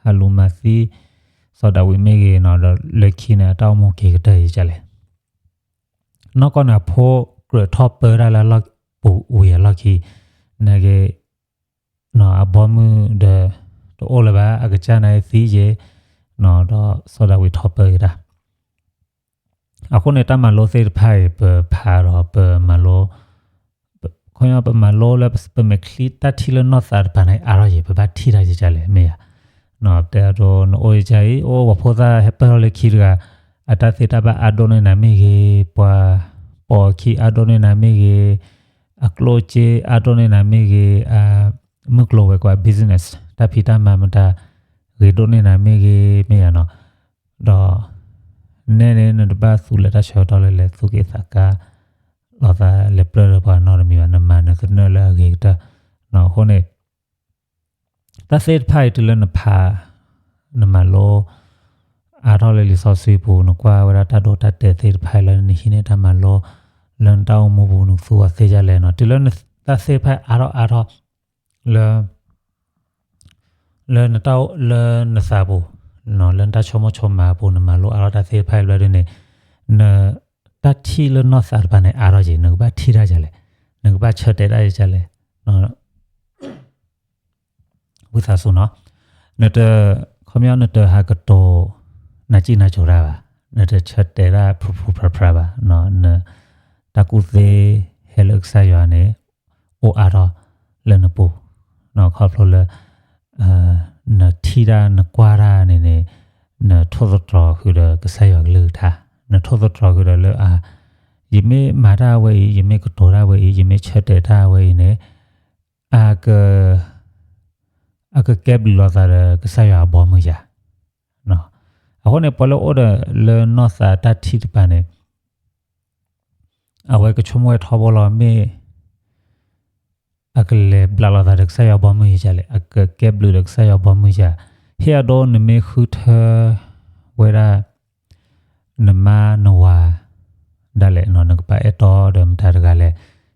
ဟးလူၤမၤသံ စီၤဒၤဝံးမ့ၢ်ဂ့ၤနီၤ, ဒီးလၢခံန့ၣ် အတၢ်အိၣ်မူက့ၤကတၢၢ်ယံၤကလဲၣ်. နီၢ်ကီၢ်န့ၣ် အဖိကြၢးထီၣ်ပၢတၢ်လၢလီၢ်ပူၤဝံၤအလီၢ်ခံ, နက့ၤ အဘီမုၢ်ဒီး တအိၣ်လၢၤဘၣ်, အကစၢ်န့ၣ်သံယဲၢ်, ဒီးစီၤဒၤဝံးထီၣ်ပၢက့ၤတၢ် အဃိန့ၣ် တၢ်မၤလိသ့ၣ်တဖၣ်အံၤ ပဖးဒီးပမၤလိ, ခီပညီပမၤလိလၢပမဲာ်ချံတၢ်ထံၣ်လၢနီၢ်သးတပၤန့ၣ် အါထီၣ်ယံၤ ပဘၣ်ထံၣ်တၢ်ယံၤကလဲၣ် မ့ၢ်ဧါ. တဲအဒိ နအိၣ်ယကါအံၤ အိၣ်ပှၤဖိသၣ်ဟဲပၢၢ်ထီၣ်လၢခံတဂၤ, အတၢ်သ့တၢ်ဘၣ်အါဒိၣ်န့ၢ်နၤမ့ၢ်ဂ့ၤ, ပှၤပိာ်အခံအါဒိၣ်န့ၢ်နၤမ့ၢ်ဂ့ၤ, အကျိၣ်စ့အါဒိၣ်န့ၢ်နၤမ့ၢ်ဂ့ၤ, အမုၢ်ကျိၤဝဲၤကွာ် business တၢ်ဖံးတၢ်မၤမတၤ ဂ့ၤဒိၣ်န့ၢ်နၤမ့ၢ်ဂ့ၤ မ့ၢ်ဧါနီၤ. ဒီးနဲန့ၣ် နတဘၣ်သူလၢတၢ်ဆၢကတီၢ်လၢလဲၤသူၣ်က့ၣ်သးကါ လီၤသးလဲၤပျၢၢ်လၢပှၤနီတမံၤဘၣ်, နမၤနသနၢၣ်လၢအဂ့ၤကတၢၢ်. အဃိန့ၣ် တၢ်သ့ၣ်တဖၣ်အံၤတုၤလၢနဖး နမၤလိ အါထီၣ်လၢလံာ်စီဆှံပူၤ နကွၢ်ဝဲဒၣ်တၢ်ဒိတၢ်တဲာ်သ့ၣ်တဖၣ်အံၤလၢနဟံးန့ၢ်တၢ်မၤလိ လၢနတၢ်အိၣ်မူပူၤ နကသူအီၤသ့ဒ်လဲၣ်နီၤ. တုၤလၢတၢ်သ့ၣ်တဖၣ်အါထီၣ်အါထီၣ် လၢ လၢနတၢ်အိၣ်လၢနသးပူၤ လၢနတၢ်ဆိကမိၣ်ဆိကမးအပူၤ နမၤလိအါထီၣ်တၢ်သ့ၣ်တဖၣ်အံၤဘျီဒ်န့ၣ် နတၢ်ထံၣ်လၢနီၢ်သးတပၤန့ၣ် အါထီၣ်က့ၤ နကဘၣ်ထံၣ်တၢ်ယၤလဲၣ်, နကဘၣ်ဆၢတဲာ်တၢ်ယၤလဲၣ်. ဝံသးစူၤနီၤ, နတ ခီပညီနတဟးကတိၤ နၤစံၣ်နၤစိၤတၢ်ဘၣ်, နတဆၢတဲာ်တၢ်ဖုၣ်ဖုၣ်ဖျါဖျါဘၣ်, နတၢ်ကူၣ်သ့ဟဲလၢကစၢ်ယွၤန့ၣ် အိၣ်အါထီၣ်လၢနပူၤ, ခီဖျိလၢ နထံၣ်တၢ်နကွၢ်တၢ်န့ၣ်န့ၣ် နထိၣ်သတြီၤဃုာ်ဒီးကစၢ်ယွၤကလုၢ်ကထါ, နထိၣ်သတြီၤဃုာ်ဒီးလၢအ ယမ့ၢ်မၤတၢ်ဝဲအံၤ, ယမ့ၢ်ကတိၤတၢ်ဝဲအံၤ, ယမ့ၢ်ဆၢတဲာ်တၢ်ဝဲအံၤန့ၣ် အက အကကဲဘျုးလိာ်သးဒီးကစၢ်ယွၤအဘီမုၢ်ယၤ. အဃိန့ၣ် ပှၤလၢအိၣ်ဒီးလၢနီၢ်သးတၢ်ထံၣ်တပၤန့ၣ် အဝဲကဆိကမိၣ်ဝဲထီဘိလီၤ မ့ၢ် အကလဲၤဘျးလိာ်သးဒီးကစၢ်ယွၤဘီမုၢ်ယၤလဲၣ်, အကကဲဘျုးဒီးကစၢ်ယွၤဘီမုၢ်ယၤ ဟ့ၣ်အဒိနမ့ၢ်ဃုထၢဝဲဒၣ် နမါနဝၤဒၣ်လဲာ်နီၤ နကပာ်အဲၣ်တီဒီးမတၤတဂၤလဲၣ်,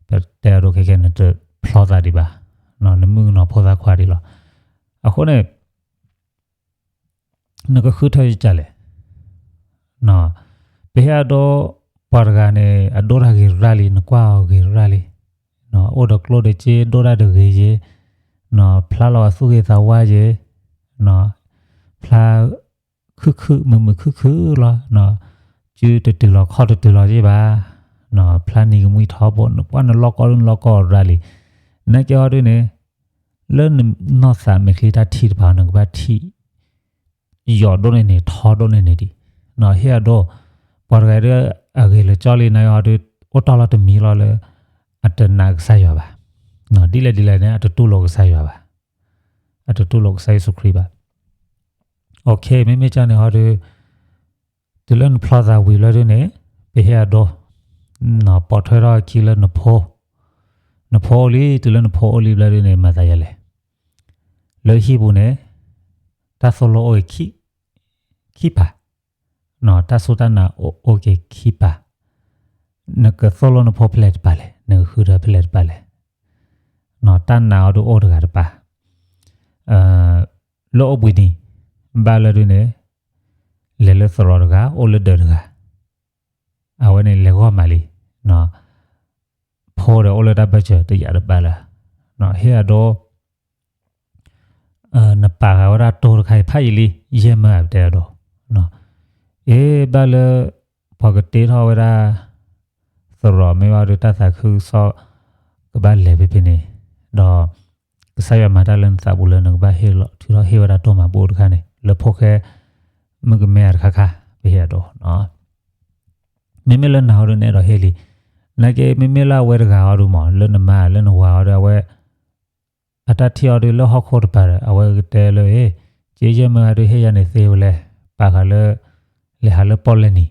ပတဲအဒိခဲခဲနတဖျီသးဒံးဘၣ်, နမုၣ်ကနီၤဖိသၣ်ခွါဒံးလီၤ. အဃိန့ၣ် နကဃုထၢယကလဲၣ်. ပဟ့ၣ်အဒိ ပှၤတဂၤန့ၣ် အဒိၣ်တၢ်ဂ့ၤရၣ်လံ နကွၢ်အီၤဂ့ၤရၣ်လံ, အိၣ်ဒီးကျိၣ်ဒီးစ့ ဒိၣ်တၢ်တဂ့ၤယဲ, ဖျါလီၤအသူၣ်ဂ့ၤသးဝါယဲ, ဖျါ ခုၣ်ခုၣ်မုာ်မုာ်ခုၣ်ခုၣ်လီၤ, စုတတုၤလီၤခီၣ်တတုၤလီၤယဲဘၣ်, ဖျါနံၤကမှံထီဘိ နကွၢ်နလီၢ်ကီၢ်ဒုနလီၢ်ကီၢ်ရၣ်လံ, နာ်က့ဟီဒုန့ၣ် လၢနနီၢ်သးမဲာ်ချံတၢ်ထံၣ်တပၤ နကဘၣ်ထံၣ် ယိာ်ဒိၣ်န့ၢ်န့ၣ် ထီဒိၣ်န့ၢ်န့ၣ်ဒံး, ဟ့ၣ်အဒိ ပှၤတဂၤဒု အဂ့ၤလၢာ်ကၠီလံ နာ်က့ဟီဒု အိၣ်တီၢ်လီၤတမံၤလီၤလၢ အတနာ်ကစၢ်ယွၤဘၣ်, ဒ်လဲၣ်ဒ်လဲၣ်န့ၣ် အတတူၢ်လိာ်ကစၢ်ယွၤဘၣ်, အတတူၢ်လိာ်ကစၢ်ယ့ၣ်ၡူးခရံာ်ဘၣ်. မ့မ့ၢ်ကန့ၣ်ဟီဒု တုၤလၢနဖျီသးဝံၤလၢဒုန့ၣ် ပဟ့ၣ်အဒိ ပိာ်ထွဲထီၣ်အခံလၢနဖိ, နဖိအိၣ်လံ တုၤလၢနဖိအိၣ်လံဘျီဒုန့ၣ် မၤသးယဲလဲၣ်. လၢဟံၣ်ပူၤန့ၣ် တၢ်သိၣ်လိအိၣ်ဂ့ၤခံပၤ, တၢ်စူၢ်တၢ်နာ်အိၣ်ဂ့ၤခံပၤ, နကသိၣ်လိနဖိဖဲလဲၣ်တပၤလဲၣ်, နကဃုထၢဖဲလဲၣ်တပၤလဲၣ်, တၢ်နာ်အီၤဒုအိၣ်တဂၤတပၤ လၢအိၣ်ဘှံးနံၤ ဘၣ်လၢဒုန့ၣ် လဲၤလၢသရိာ်တဂၤ အိၣ်လၢဒၢးတဂၤ, အဝဲန့ၣ်လဲၤဂီၢ်မးလံ, ဖိဒီးအိၣ်လၢတၢ်ဘၢၣ်စၢၤတယာ်တဘၣ်လၢၤ, ဟ့ၣ်အဒိ နပာ်ဃာ်ဝဲဒၣ်တိၢ်တခါအံၤ ဖးယံာ်လံ ယဲၢ်မၢအပတဲအဒိ, အ့ ဘၣ်လၢ ပှၤကတ့ထီၣ်ဝဲဒၣ် သရိာ်မ့ၢ်ဘၣ်ဒီးတၢ်သးခုကစီၣ် ကဘၣ်လဲၤဖဲဖဲန့ၣ်, ဒီး ကစၢ်ယွၤမၤတၢ်လၢနသးပူၤလၢနကဘၣ်ဟ့ၣ်လီၤထုးထီၣ်ဟ့ၣ်ဝဲဒၣ်တိၢ်မၤဘူၣ်တခါန့ၣ် လၢဖိၣ်ဃဲ မုၣ်ကမဲအတခါခါ ပဟ့ၣ်အဒိ, မ့မ့ၢ်လၢနၤဟီဒုန့ၣ် အဲၣ်ဒိးဟ့ၣ်လံ, နာ်က့မ့မ့ၢ်လၢအဝဲတဂၤဟီဒုမး လၢနမါ လၢနဝၤဟီဒု အဝဲ အတၢ်ထံၣ်အီၤဒုလၢဟီၣ်ခိၣ်တပၤဒီး အဝဲကတဲလၢ က့ယဲၢ်မၢအဒုဟ့ၣ်ယၤန့ၣ်သ့ဝဲလဲၣ်, ပာ်ဃာ်လၢ လဲၤဟးလၢပီၣ်လဲၣ်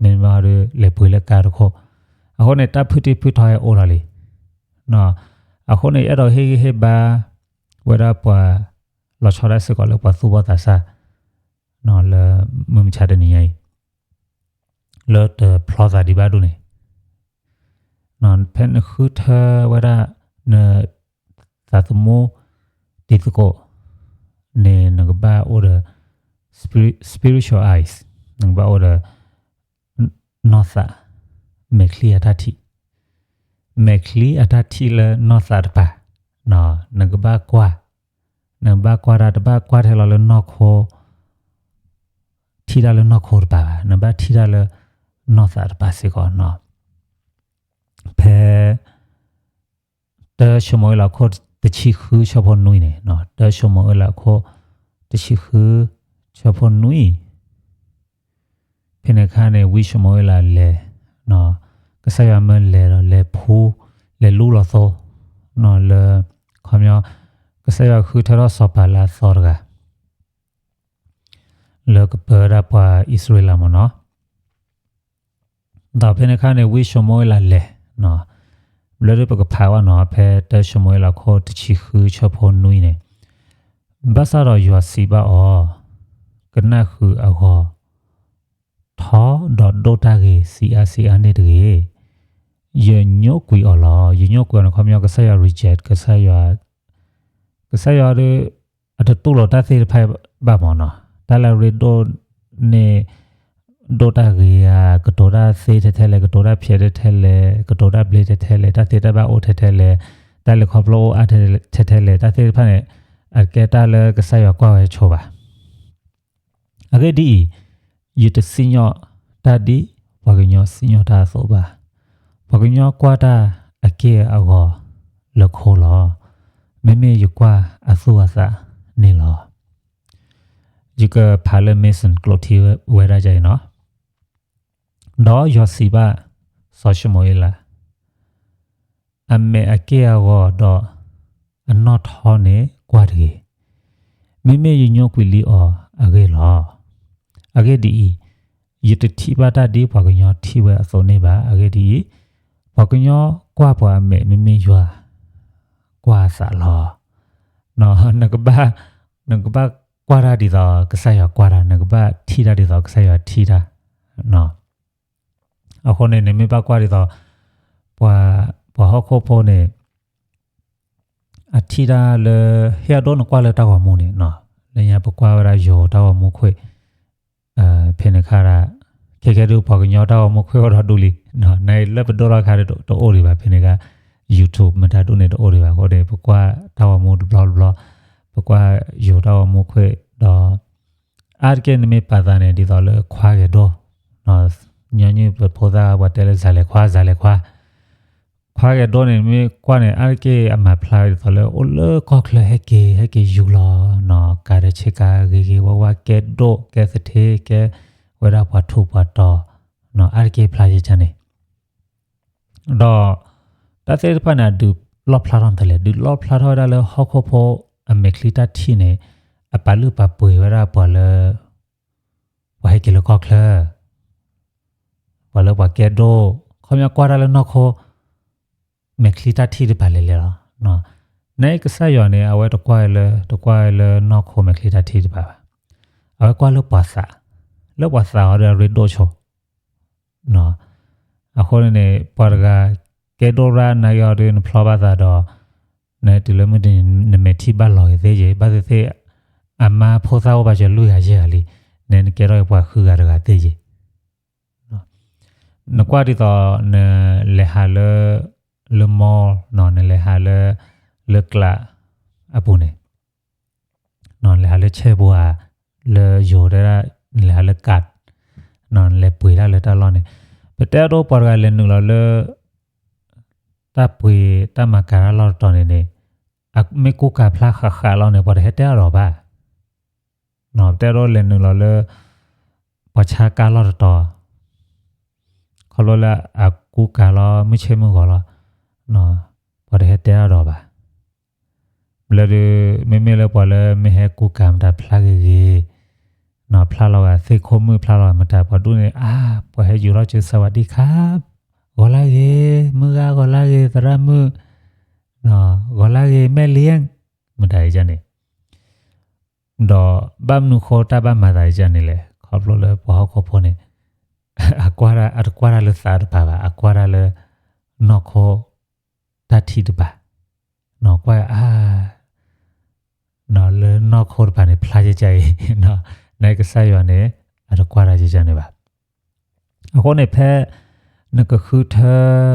နံၤ, မ့မ့ၢ်ဟီဒု လဲၤပှ့ၤလၢကါတခိၣ်, အဃိန့ၣ် တၢ်ဖုတံၢ်ဖုထီဟဲအိၣ်လီၤလံ, အဃိန့ၣ် အဲၣ်ဒိးဟ့ၣ်ဂံၢ်ဟ့ၣ်ဘါ ဝဲဒၣ်ပှၤ လီၤဆီဒၣ်စ့ၢ်ကီးလၢပှၤသူၣ်ဘီၣ်သးစၢ် လၢမုၢ်မဆါတနံၤညါအံၤ လၢတဖျီသးဒံးဘၣ်ဒိၣ်န့ၣ်, ဖဲနဃုထၢဝဲဒၣ် န သးသမူ တံၤသကိး န့ၣ် နကဘၣ်အိၣ်ဒီး spiritual eyes, နကဘၣ်အိၣ်ဒီး နီၢ်သး မဲာ်ချံအတၢ်ထံၣ်, မဲာ်ချံအတၢ်ထံၣ်လၢနီၢ်သးတပၤ, နကဘၣ်ကွၢ်, နကဘၣ်ကွၢ်တၢ် တဘၣ်ကွၢ်ထဲလီၤလၢနီၢ်ခိ ထံၣ်တၢ်လၢနီၢ်ခိတပၤဘၣ်, နဘၣ်ထံၣ်တၢ်လၢနီၢ်သးတပၤစ့ၢ်ကီးနီၤ. ဖဲ တၢၡမူၤအ့လးအခိၣ်တဆံဃုဆၢဖိနွံန့ၣ်, တၢၡမူၤအ့လးအခိၣ်တဆံဃုဆၢဖိနွံ ဖဲန့ၣ်အခါန့ၣ် ဝံၡမူၤအ့လးလဲၤ, ကစၢ်ယွၤမၢလဲၤဒီးလဲၤဖှူ, လဲၤလူလီၤသိ, လၢ ခီပညီ ကစၢ်ယွၤဃုထၢထီၣ်စီၤပၤလၢအသီတဂၤ လၢကပၢဒၣ်ပှၤအံၣ်စရ့လးမ့ၢ်နီၤ. ဒီးဖဲန့ၣ်အခါန့ၣ် ဝံၡမူၤအ့လးလဲၤ, ဘျီဒုပကဖးဝဲနီၤ ဖဲတၢၡမူၤအ့လးခိၣ်တဆံဃုဆၢဖိနွံန့ၣ်, ဘၣ်ဆၣ်ဒီးယွၤစံးဘၣ်အီၤ, ကနၣ်ဃုာ်အဂီၢ် ထီဒီးဒိးတၢ်ဂ့ၤ စံးအါစံးအါန့ၣ်တဂ့ၤ, ယညိကွံာ်အီၤလီၤ. ယညိကွံာ်အီၤန့ၣ် ခီပညီ ကစၢ်ယွၤ reject ကစၢ်ယွၤ, ကစၢ်ယွၤဒီး အတတူၢ်လိာ်တၢ်သ့ၣ်တဖၣ်ဘၣ်မ့ၢ်နီၤ, တၢ်လၢအရ့ဒိၣ်န့ၣ် ဒိးတၢ်ဂ့ၤဧါ, ကတိၤတၢ်သ့ထဲထဲလဲၣ်, ကတိၤတၢ်ဖျဲးထဲထဲလဲၣ်, ကတိၤတၢ်ဘျ့ထဲထဲလဲၣ်, တၢ်သ့တၢ်ဘၣ်အိၣ်ထဲထဲလဲၣ်, တၢ်လဲၤခီဖျိအိၣ်အါထဲထဲလဲၣ်, တၢ်သ့ၣ်တဖၣ်န့ၣ် အကဲတၢ်လၢကစၢ်ယွၤကွၢ်ဝဲဆိဘၣ်. အဂ့ၢ်ဒ်အံၤ, ယတစံၣ်ညီၣ်တၢ်ဒ်ပှၤကညီစံၣ်ညီၣ်တၢ်အသိးဘၣ်. ပှၤကညီကွၢ်တၢ်အက့ၢ်အဂီၤလၢခိလီၤ. မ့မ့ၢ်ယကွၢ်အသူၣ်အသးန့ၣ်လီၤ. ယကဖးလၢ Mason ကျိာ်ထံဝဲဒၣ်ဒ်အံၤနီၤ. ဒီးယွၤစံးဘၣ်စီၤၡမူၤအ့လး, အမဲာ်အက့ၢ်အဂီၤဒီးအနီၢ်ထီန့ၣ်ကွၢ်တဂ့ၤ. မ့မ့ၢ်ယညိကွံာ်လံအီၤအဂ့ၢ်လီၤ. အဂ့ၢ်ဒ်အံၤ, ယတထံၣ်ဘၣ်တၢ်ဒ်ပှၤကညီထံၣ်ဝဲအသိးန့ၣ်ဘၣ်. အဂ့ၢ်ဒ်အံၤ, ပှၤကညီကွၢ်ပှၤအမဲာ် မ့မ့ၢ်ယွၤကွၢ်အသးလီၤ. နကဘၣ်, နကဘၣ် နကဘၣ်ကွၢ်တၢ်ဒ်သိးကစၢ်ယွၤကွၢ်တၢ်, နကဘၣ်ထံၣ်တၢ်ဒ်သိးကစၢ်ယွၤထံၣ်တၢ်. အဃိန့ၣ် နမ့ၢ်ဘၣ်ကွၢ်ဒ်သိး ပှၤ ပှၤဟီၣ်ခိၣ်ဖိန့ၣ် အထံၣ်တၢ်လၢ ဟ့ၣ်အဒိနကွၢ်လၢတၢ်ဂီၤမူန့ၣ်, လၢညါပကွၢ်ဝဲဒၣ်ယိၤတၢ်ဂီၤမူခွဲး, ဖဲန့ၣ်ခါဒၣ် ခဲခဲဒုးပှၤကညီတၢ်ဂီၤမူခွဲးအိၣ်ဒီးဒူလံ, နလၢပဒိၣ်ထီၣ်ခါတအိၣ်ဒံးဘၣ် ဖဲန့ၣ်ခါ YouTube မတၤဒူၣ်န့ၣ်တအိၣ်ဒံးဘၣ်အဃိန့ၣ် ပကွၢ်တၢ်ဂီၤမူတဘျီတဘျီ, ပကွၢ်ယိၤတၢ်ဂီၤမူခွဲးဒီး အါတက့ၢ်နမ့ၢ်ပာ်သးန့ၣ် ဒ်သိးလၢခွါဂဲၤဒိၣ်, ညီနုၢ်ပဖိသၣ်ပှၤတဲလၢစၤလဲၤခွါ စၤလဲၤခွါ ခွါဂဲၤဒိၣ်န့ၣ် နမ့ၢ်ကွၢ်န့ၣ် အါတက့ၢ်အမၤဖျါဒ်သိးလၢအိၣ်လၢကီၢ်ချၢဟဲက့ၤ ဟဲက့ၤယူၤလီၤ, ကၤဒီးဆ့ကၤဂ့ၤဂ့ၤဝါဝါ ကဲဒိၣ်ကဲသထ့ ကဲဝဲဒၣ်ပှၤထူးပှၤတီၤ, အါတက့ၢ်ဖျါယကန့ၣ် ဒီး တၢ်သ့ၣ်တဖၣ်န့ၣ် အဒုးလီၣ်ဖျါထီၣ်တလဲၣ်, ဒုးလီၣ်ဖျါထီၣ်ဝဲဒၣ်လၢဟီၣ်ခိၣ်ဖိအမဲာ်ချံတၢ်ထံၣ်န့ၣ် အပာ်လုၢ်ပာ်ပှ့ၤဝဲဒၣ်ပှၤလၢ ပှၤဟဲက့ၤလၢကီၢ်ချၢ, ပှၤလၢပှၤကဲဒိၣ်, ခီပညီကွၢ်တၢ်လၢနီၢ်ခိ မဲာ်ချံတၢ်ထံၣ်တဖၣ်လဲၣ်လဲၣ်လီၤ. နကစၢ်ယွၤန့ၣ် အဝဲတကွၢ်လၢ တကွၢ်လၢနီၢ်ခိမဲာ်ချံတၢ်ထံၣ်တဖၣ်ဘၣ်. အဝဲကွၢ်လၢပှၤသး, လၢပှၤသးအီၤဒီးအရ့ဒိၣ်ဆိ အဃိန့ၣ် ပှၤတဂၤကဲဒိၣ်ရၣ်နာ်က့ၤအီၤဒီး နဖျီဘၣ်သးဒီး နတုၤလၢမုၢ်တနံၤ နမဲာ်ထံၣ်ဘၣ်လီၤဂ့ၤသ့ယ့ၤ, ဘၣ်သ့ၣ်သ့ၣ် အမါဖိသၣ်အိၣ်ဘၣ်စၢၤလွံၢ်ဂၤယဲၢ်ဂၤလံ, နကဲထီၣ်ပှၤဃုဂၤတဂၤသ့ယ့ၤ. နကွၢ်ဒ်သိး နလဲၤဟးလၢ လၢ mall နလဲၤဟးလၢ လၢကျးအပူၤန့ၣ် နလဲၤဟးလၢဆဲပူၤဧါ, လၢယိၤတဲဒၣ် နလဲၤဟးလၢကး, နလဲၤပှ့ၤတၢ်လၢတၢ်လီၢ်န့ၣ်, ပတဲအဒိပှၤတဂၤလဲၤနုာ်လီၤလၢ တၢ်ပှ့ၤတၢ်မၤကၤတၢ်လီၢ်တတီၤန့ၣ်န့ၣ်, အမ့ၢ်ကူကၤဖျါဃးဃးလီၤန့ၣ် ပှၤတဟဲတဲအါဒီးဘၣ်. ပတဲအဒိလဲၤနုာ်လီၤလၢ ပှၤဆါကါလီၢ်တတီၤ ခီဖျိလၢအကူကၤလီၤ မုၢ်ဆ့မုၢ်ဂီၤလီၤ, ပှၤတဟဲတဲအါဒီးဘၣ်. ဘျီဒုး မ့မ့ၢ်လၢပှၤလၢမ့ၢ်ဟဲကူကၤမတၤဖျါဂ့ၤဂ့ၤ, ဖျါလီၤဂာ်သ့ၣ်ခိၣ်မုၣ် ဖျါလီၤဂာ်မတၤ ပှၤဒူၣ်န့ၣ် အါ ပှၤဟဲယူၤထီၣ်ကၠိ စဝးဒံခါ, ဂီၤလၢဂ့ၤ မုၢ်ဂၤ ဂီၤလၢဂ့ၤ သရၣ်မုၣ်, ဂီၤလၢဂ့ၤ မဲၣ်လံ, မတၤအံၤန့ၣ် ဒီးဘၣ်မနုၤဃိတၢ်ဘၣ်မၤသးဒ်န့ၣ်လဲၣ်, ခီဖျိလၢပှၤဟီၣ်ခိၣ်ဖိန့ၣ် အကွၢ်တၢ် အတကွၢ်တၢ်လၢသးတပၤဘၣ်, အကွၢ်တၢ်လၢ နီၢ်ခိ တၢ်ထံၣ်တပၤ, ကွၢ်အါ လၢနီၢ်ခိတပၤန့ၣ် ဖျါယကၢ်အံၤ, နကစၢ်ယွၤန့ၣ် အတကွၢ်တၢ်ယကၢ်န့ၣ်ဘၣ်. အဃိန့ၣ်ဖဲ နကဃုထၢ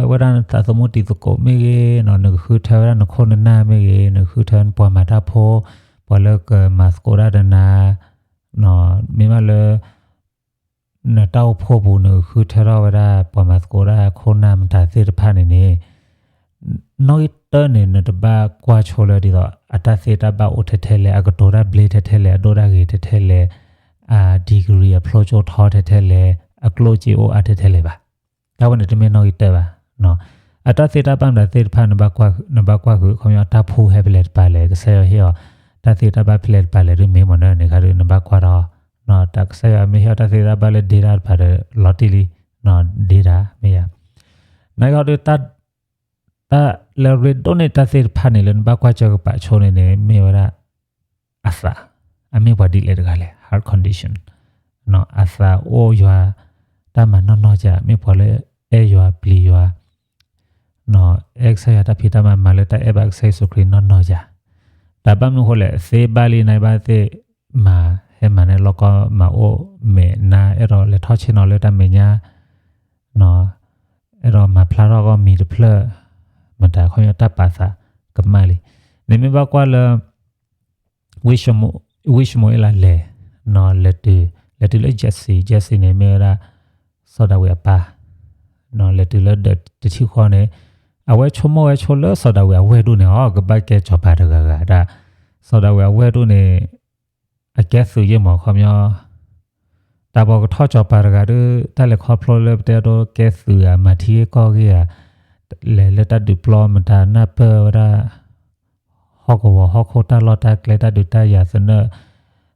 ဝဲဒၣ်နသးသမူတံၤသကိးမ့ၢ်ဂ့ၤ, နကဃုထၢဝဲဒၣ်နခိၣ်နနၢ်မ့ၢ်ဂ့ၤ, နကဃုထၢပှၤမၤတၢ်ဖိ, ပှၤလၢကမၤသကိးဒၣ်နၤ, မ့ၢ်ဘၣ်လၢ နတၢ်အိၣ်ဖှိၣ်ပူၤ နကဃုထၢထီၣ်ဝဲဒၣ် ပှၤမၤသကိးဒၣ်ခိၣ်နၢ်မတၤသ့ၣ်တဖၣ်န့ၣ်န့ၣ် နီၣ်ဂံၢ်တၢန့ၣ် နတဘၣ်ကွၢ်ဆိလၢဒ်သိး အတၢ်သ့တၢ်ဘၣ်အိၣ်ထဲထဲလဲၣ်, အကတိၤတၢ်ဘျ့ထဲထဲလဲၣ်, အဒိၣ်တၢ်ဂ့ၤထဲထဲလဲၣ်, အ degree အဖျိကၠိထီထဲထဲလဲၣ်, အကျိၣ်စ့အိၣ်အါထဲထဲလဲၣ်ဘၣ်. တၢ်ဝဲန့ၣ်တမ့ၢ်နီၣ်ဂံၢ်တၢဘၣ်. အတၢ်သ့တၢ်ဘၣ်မတၤသ့ၣ်တဖၣ် နဘၣ်ကွၢ်ဃုာ် ခီပညီတၢ်ဖှူဟဲဖဲလဲၣ်တပၤလဲၣ်, ကစၢ်ယွၤဟ့ၣ်အီၤ တၢ်သ့တၢ်ဘၣ်ဖဲလဲၣ်တပၤလဲၣ် ဒ်မ့ၢ်မနုၤန့ၣ်ခါဒီး နဘၣ်ကွၢ်ထီၣ် တၢ်ကစၢ်ယွၤမ့ၢ်ဟ့ၣ်အီၤတၢ်သ့တၢ်ဘၣ်လၢဒ့တၢ်တပၤဒီး လီၤတံၢ်လံ ဒ့တၢ်မ့ၢ်ယၤ. နာ်က့ဟီဒီး တၢ်လၢရ့ဒိၣ်န့ၢ်တၢ်သ့ၣ်တဖၣ်န့ၣ် လၢနဘၣ်ကွၢ်စၢၤကပာ်ဆိန့ၣ်န့ၣ် မ့ၢ်ဝဲဒၣ် အသး, အမ့ၢ်ပှၤဒ်လဲၣ်တဂၤလဲၣ် heart condition, အသးအိၣ်ယွၤ တၢ်မၤနီၢ်နီၢ်ယၤ မ့ၢ်ပှၤလၢအဲၣ်ယွၤပျံၤယွၤ အဲၣ်ကစၢ်ယွၤတၢ်ဖံးတၢ်မၤ မၤလၢတၢ်အဲၣ်ဘၣ်ကစၢ်ယ့ၣ်ၡူးခရံာ်နီၢ်နီၢ်ယၤ. တၢ်ဘၣ်မနုၤဃိလဲၣ် သ့ဘၣ်လံ နဘၣ်သ့ၣ်မၤ ဟဲမၤန့ၣ် လီၢ်ကီမၤအိၣ်မဲာ်နါ အဲၣ်ဒိးလဲၤထီၣ်ဆ့ၣ်နီၤလၢတၢ်မဲာ်ညါ အဲၣ်ဒိးမၤဖျါထီၣ်ကီၢ်မံၤတဖျၢၣ် မတၤခီပညီတၢ်ပာ်သးကမၣ်လံ. နမ့ၢ်ဘၣ်ကွၢ်လၢ ဝံၡမူၤအ့လးလဲၤ, လဲၤတုၤ, လဲၤတုၤလၢ Jesse, Jesse န့ၣ်မ့ၢ်ဝဲဒၣ် စီၤဒၤဝံးအပၢ်, လဲၤတုၤလၢဒီးတထံၣ်ဃီန့ၣ် အဝဲဆိကမိၣ်ဝဲဆိလၢစီၤဒၤဝံးအဝဲၢ်ဒိၣ်န့ၣ် အီၤ ကဘၣ်ကဲစီၤပၤတဂၤဂၤဒၣ်, စီၤဒၤဝံးအဝဲၢ်ဒိၣ်န့ၣ် အကဲသုးယ့ၢ်မး ခီပညီ တၢ်ပှၤကထီၣ်စီၤပၤတဂၤဒီး တၢ်လဲၤခီဖျိလၢပတဲဒိကဲသုးဧါ မၤထံဂ့ၢ်ကီၢ်ဂ့ၢ်ဧါ, လဲၤလၢတၢ်ဒုးပျီမတၤနၢ်ပၢၢ်ဝဲဒၣ် ဟီၣ်ကဝီၤဟီၣ်ခိၣ်တၢ်လီၢ်တၢ်ကျဲ တၢ်ဒုးတၢ်ယၤသနၢၣ်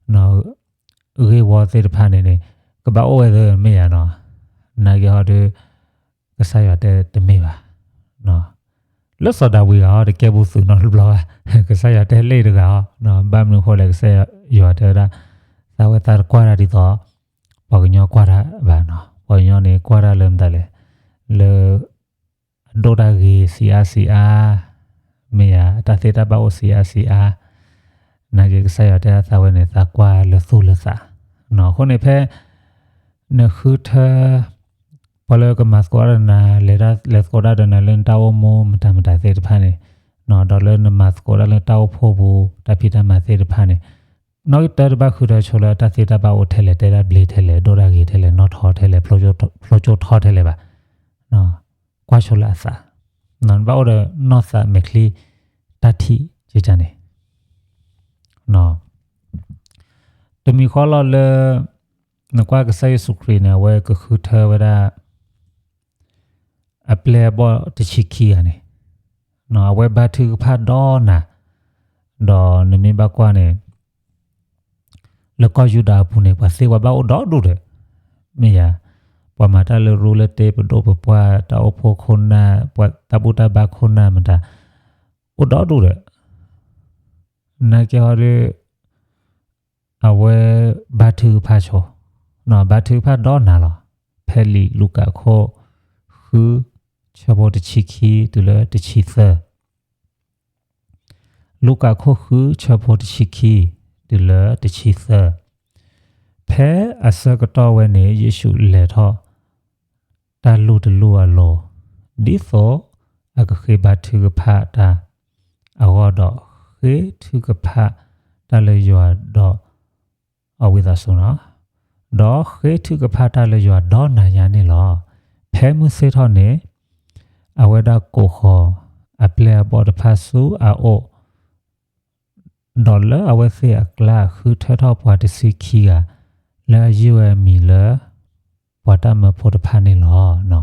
ဂ့ၢ်ဝီသ့ၣ်တဖၣ်န့ၣ်န့ၣ် ကဘၣ်အိၣ်ဝဲသ့မ့ၢ်ယၤနီၤ, နာ်က့ဟီဒီး ကစၢ်ယွၤတဲတမ့ၢ်ဘၣ်. လၢစီၤဒၤဝံးဂၤဟီ တကဲပူၤသုးနီတဘျီဘၣ်, ကစၢ်ယွၤတဲလၢတဂၤဟီ, ဘၣ်မနုၤဃိလဲၣ် ကစၢ်ယွၤ ယွၤတဲဝဲဒၣ် သးဝဲသးတကွၢ်တၢ်ဒ်သိး ပှၤကညီကွၢ်တၢ်ဘၣ်နီၤ. ပှၤကညီန့ၣ်ကွၢ်တၢ်လၢမတၤလဲၣ်, လၢ အဒိၣ်တၢ်ဂ့ၤဆံးအါဆံးအါ, မ့ၢ်ယၤ အတၢ်သ့တၢ်ဘၣ်အိၣ်ဆံးအါဆံးအါ, နာ်က့ကစၢ်ယွၤတဲဒၣ်သးဝဲန့ၣ် သးကွၢ်လၢသူၣ်လၢသးနီၤ. အဃိန့ၣ်ဖဲ နဃုထၢ ပှၤလၢကမၤသကိးတၢ်ဒီးနၤ လဲၤသကိးတၢ်ဒီးနၤလၢနတၢ်အိၣ်မူမတၤမတၤသ့ၣ်တဖၣ်န့ၣ်, ဒီးလၢနမၤသကိးတၢ်လၢတၢ်အိၣ်ဖှိၣ်ပူၤ တၢ်ဖံးတၢ်မၤသ့ၣ်တဖၣ်န့ၣ်, နီၣ်ဂံၢ်တၢတဘၣ်ဃုထၢဆိလၢတၢ်သ့တၢ်ဘၣ်အိၣ်ထဲလဲၣ်, တဲဒၣ်ဘျ့ထဲလဲၣ်, ဒိၣ်တၢ်ဂ့ၤထဲလဲၣ်, နီၣ်ထီထဲလဲၣ်, ဖျိကၠိထီထဲလဲၣ်ဘၣ်. ကွၢ်ဆိလၢအသး, နဘၣ်အိၣ်ဒီးနီၢ်သးမဲာ်ချံ တၢ်ထံၣ်ကကန့ၣ် တမံၤဃီလီၤလၢ နကွၢ်ကစၢ်ယ့ၣ်ၡူးခရံာ်န့ၣ် အဝဲကဃုထၢဝဲဒၣ် အပျဲၢ်အဘီၣ်တဆံခံဂၤန့ၣ်, အဝဲဘါထုကဖၣ်ဒီးနၤ, ဒီးနမ့ၢ်ဘၣ်ကွၢ်န့ၣ် လၢကီၢ်ယူဒၤအပူၤန့ၣ် ပှၤသ့ပှၤဘၣ်အိၣ်ဒီဒူၣ်ဒီး, မ့ၢ်ယၤ, ပှၤမၤတၢ်လၢရူလၢတ့ ပဒိၣ်ပပှၢ် တၢ်အိၣ်ဖှိၣ်ခိၣ်နၢ် ပှၤတၢ်ဘူၣ်တၢ်ဘါခိၣ်နၢ်မတၤ အိၣ်ဒီဒူၣ်ဒီး, နာ်က့ဟီဒီး အဝဲဘါထုကဖၣ်ဆိ, ဘါထုကဖၣ်ဒီးနၤလီၤ. ဖဲလံာ်လူၤကၣ်ခိၣ်ဃု ဆၢဖိတဆံခံတုၤလၢတဆံသၢ လူၤကၣ်ခိၣ်ဃု ဆၢဖိတဆံခံ တုၤလၢတဆံသၢ, ဖဲအဆၢကတီၢ်ဝဲန့ၣ် ယ့ၣ်ၡူးလဲၤထီၣ် တၢ်လူၢ်တလူၢ်အလိၤ, ဒ်သိးအကဃ့ဘါထုကဖၣ်တၢ်အဂီၢ်ဒီး ဃ့ထုကဖၣ်တၢ်လၢယွၤဒီး အဝံသးစူၤနီၤ, ဒီးဃ့ထုကဖၣ်တၢ်လၢယွၤဒီးနၤယၤန့ၣ်လီၤ. ဖဲမုၢ်ဆ့ၣ်ထီၣ်န့ၣ် အဝဲဒၣ်ကိးဃီၤအပျဲၢ်အဘီၣ်တဖၣ်ဆူအအိၣ် ဒီးလၢအဝဲသ့ၣ်အကျါ ဃုထၢထီၣ်ပှၤတဆံခံဂၤ လၢအယုၢ်ဝဲအမံၤလၢ ပှၤတၢ်မၢဖိတဖၣ်န့ၣ်လီၤ.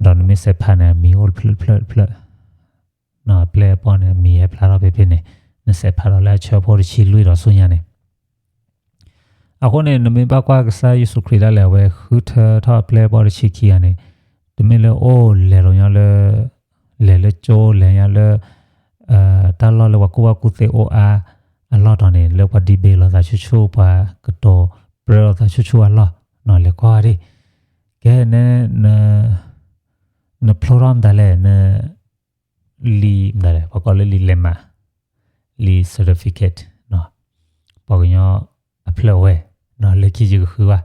ဒီးနမ့ၢ်စဲးဖးန့ၣ် အမံၤအိၣ်တဖျၢၣ်တဖျၢၣ်တဖျၢၣ်, အပျဲၢ်အဘီၣ်န့ၣ် အမံၤဟဲဖျါထီၣ်ဖဲဖဲန့ၣ်, နစဲးဖးဒီးလၢအဆၢဖိတဆံလွံၢ်ဒီးဆူညါန့ၣ် အဃိန့ၣ် နမ့ၢ်ဘၣ်ကွၢ်ကစၢ်ယ့ၣ်ၡူးခရံာ်ဒၣ်လဲာ် အဝဲဃုထၢထီၣ်အပျဲၢ်အဘီၣ်တဆံခံဂၤန့ၣ်, တမ့ၢ်လၢအိၣ်လဲၤလီၤညီလၢ လဲၤလၢကၠိ လဲၤညီလၢ တၢ်လီၢ်လၢပှၤကူၣ်ဘၣ်ကူၣ်သ့အိၣ်အါအလီၢ်တီၤန့ၣ် လၢပှၤဒံးဘ့ၣ်လိာ်သးဆူၣ်ဆူၣ် ပှၤကတိၤပြၢလိာ်သးဆူၣ်ဆူၣ်အလီၢ်, လဲၤကွၢ်ဒံး, ကဲန့ၣ် နဖျိထီၣ်မတၤလဲၣ် န လံာ်မတၤလဲၣ် ပှၤကိးလၢလံာ်လဲးမး, လံာ် certificate, ပှၤကညီအဖျၢၣ်ဝဲ, လၢခံယကဃုဘၣ်,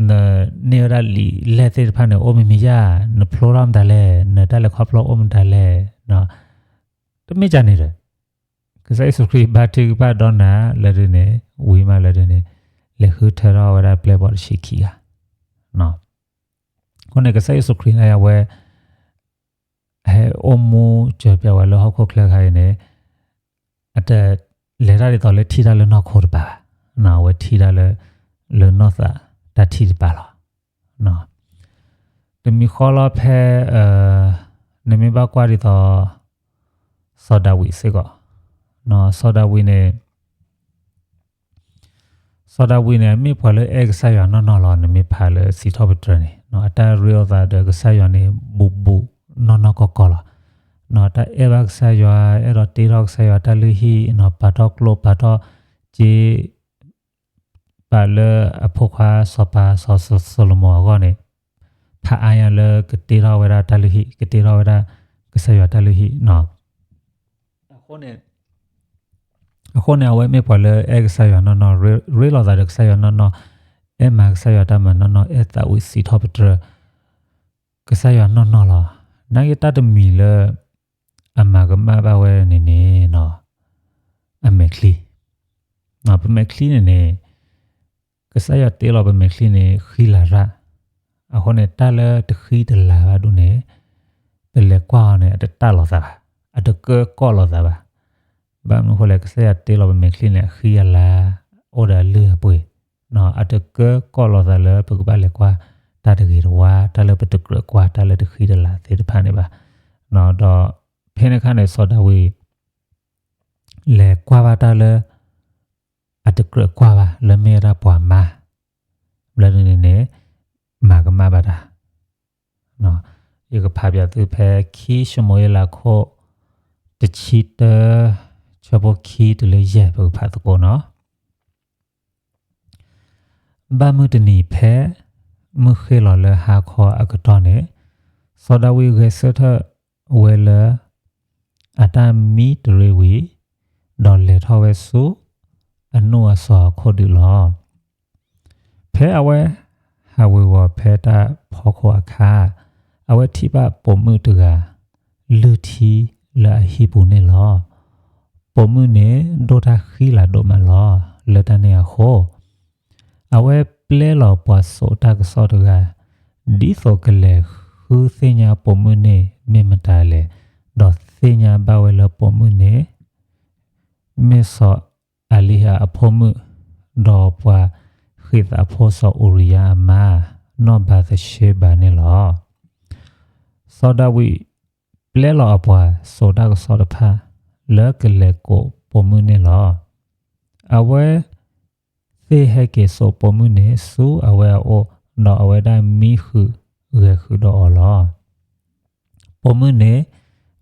နန့ၢ်ဝဲဒၣ်လံာ်လဲၢ်သ့ၣ်တဖၣ်န့ၣ် အိၣ်မံၤမံၤယါ, နဖျိထီၣ်မတၤလဲၣ်, နတၢ်လဲၤခီဖျိအိၣ်မတၤလဲၣ်, တမ့ၢ်ကန့ၣ်ဒီး ကစၢ်ယ့ၣ်ၡူးခရံာ်ဘါထုကဖၣ်ဒီးနၤလၢဒ်န့ၣ်, ဝံၤမးလၢဒ်န့ၣ်, လဲၤဃုထၢထီၣ်ဝဲဒၣ်ပျဲၢ်ဘီၣ်တဆံခံဂၤ, အဃိန့ၣ် ကစၢ်ယ့ၣ်ၡူးခရံာ်န့ၣ်အဝဲ ဟဲအိၣ်မူစၢၤပျးဝဲလၢဟီၣ်ခိၣ်ချၢခါအံၤန့ၣ်, အတလဲၤတၢ်ဒ်သိးလၢထံၣ်တၢ်လၢနီၢ်ခိတပၤဘၣ်, အဝဲထံၣ်တၢ်လၢ လၢနီၢ်သးတၢ်ထံၣ်တပၤလီၤ. တမံၤဃီလီၤဖဲ နမ့ၢ်ဘၣ်ကွၢ်ဒ်သိး စီၤဒၤဝံးစ့ၢ်ကီး, စီၤဒၤဝံးန့ၣ် စီၤဒၤဝံးန့ၣ် မ့ၢ်ပှၤလၢအဲၣ်ကစၢ်ယွၤနီၢ်နီၢ်လီၤ. နမ့ၢ်ဖးလၢစံးထီၣ်ပတြၢၤန့ၣ် အတၢ်ရ့လိာ်သးဒီးကစၢ်ယွၤန့ၣ် ဘူးဘူးနီၢ်နီၢ်ကီၢ်ကီၢ်လီၤ. တၢ်အဲၣ်ဘၣ်ကစၢ်ယွၤ အဲၣ်ဒိးတ့ထီၣ်ကစၢ်ယွၤတၢ်လုၢ်ဟံၣ် ပာ်ထီၣ်ကျိ ပာ်ထီၣ်စ့ ပာ်လၢအဖိခွါစီၤပၤစီၤၡလိၤမိၤအဂီၢ်န့ၣ် ဖးအါညါလၢကတ့ထီၣ်ဝဲဒၣ်တၢ်လုၢ်ဟံၣ် ကတ့ထီၣ်ဝဲဒၣ်ကစၢ်ယွၤတၢ်လုၢ်ဟံၣ် အဃိန့ၣ် အဝဲမ့ၢ်ပှၤလၢအဲၣ်ကစၢ်ယွၤနီၢ်နီၢ် ရ့လိာ်သးဒီးကစၢ်ယွၤနီၢ်နီၢ် အဲၣ်မၤကစၢ်ယွၤတၢ်မၤနီၢ်နီၢ် အဲၣ်သးဝံၣ်စံးထီၣ်ပတြၢၤ ကစၢ်ယွၤနီၢ်နီၢ်လီၤ. နာ်က့တၢ်တမံၤလၢ အမၤကမၣ်ဘၣ်ဝဲန့ၣ်န့ၣ် အမဲာ်ချံ ပမဲာ်ချံန့ၣ်န့ၣ် ကစၢ်ယွၤတ့လီၤပမဲာ်ချံန့ၣ် ဃံလၤရၣ်, အဃိန့ၣ် တၢ်လၢတဃံတလၤဘၣ်ဒ်န့ၣ် ပလဲၤကွၢ်အီၤန့ၣ် အတတၢ်လိာ်သးဘၣ်, အတကၢကီၣ်လိာ်သးဘၣ်. ဘၣ်မနုၤအဃိလဲၣ် ကစၢ်ယွၤတ့လီၤပမဲာ်ချံန့ၣ် အဃံအလၤ အိၣ်ဒီးအလုၢ်အပှ့ၤ, အတကၢကီၣ်လိာ်သးလၢပကဘၣ်လဲၤကွၢ်တၢ်တဂ့ၤတဝါ တၢ်လၢပတကြၢးကွၢ် တၢ်လၢတဃံတလၤသ့ၣ်တဖၣ်န့ၣ်ဘၣ်. ဒီးဖဲန့ၣ်အခါန့ၣ် စီၤဒၤဝံး လဲၤကွၢ်ဘၣ်တၢ်လၢ အတကြၢးကွၢ်ဘၣ် လၢမ့ၢ်ဝဲဒၣ်ပှၤမါ ဘျီဒ်န့ၣ်န့ၣ် မၤကမၣ်ဘၣ်တၢ်. ယကဖးပၠးသုဖဲခံၡမူၤအ့လးခိၣ် တဆံတၢ ဆၢဖိခံတုၤလၢယဲၢ် ပကဖးသကိးနီၤ. ဘၣ်မုၢ်တနံၤဖဲ မုၢ်ဃ့ၢ်လီၤလၢဟါခီအကတီၢ်န့ၣ်, စီၤဒၤဝံးဂဲၤဆၢထၢၣ်ဝဲလၢ အတၢ်မံတရ့ဝံၤ, ဒီးလဲၤထီၣ်ဝဲဆူ အနိၣ်အစီၤအခိၣ်ဒုးလီၤ. ဖဲအဝဲဟးဝ့ၤဝီၤဖဲတၢ်ဖီခိၣ်အခါ, အဝဲထံၣ်ဘၣ်ပိာ်မုၣ်တဂၤ လုၢ်ထံလၢအဟံၣ်ပူၤန့ၣ်လီၤ. ပိာ်မုၣ်န့ၣ်ဒိၣ်တၢ်ဃံလၤဒိၣ်မးလီၤ. လၢတၢ်န့ၣ်အဃိ, အဝဲပျဲလီၤပှၤစိာ်တၢ်ကစီၣ်တဂၤ, ဒ်သိးကလဲၤဃုသ့ၣ်ညါပိာ်မုၣ်န့ၣ်မ့ၢ်မတၤလဲၣ်, ဒီးသ့ၣ်ညါဘၣ်ဝဲလၢပိာ်မုၣ်န့ၣ် မ့ၢ်စီၤအၤလံဟးအဖိမုၣ်, ဒီးပှၤဃံးသးဖိစီၤအူရံယၤအမါ, နီၢ်ဘၤသရှ့ဘၤန့ၣ်လီၤ. စီၤဒၤဝံးပျဲလီၤအပှၤစိာ်တၢ်ကစီၣ်တဖၣ် လၢကလဲၤကိးပိာ်မုၣ်န့ၣ်လီၤ. အဝဲသ့ၣ်ဟဲက့ၤစိာ်ပိာ်မုၣ်န့ၣ်ဆူအဝဲအအိၣ်, ဒီးအဝဲဒၣ်မံဃုာ်ဂဲၤဃုာ်ဒီးအီၤလီၤ. ပိာ်မုၣ်န့ၣ်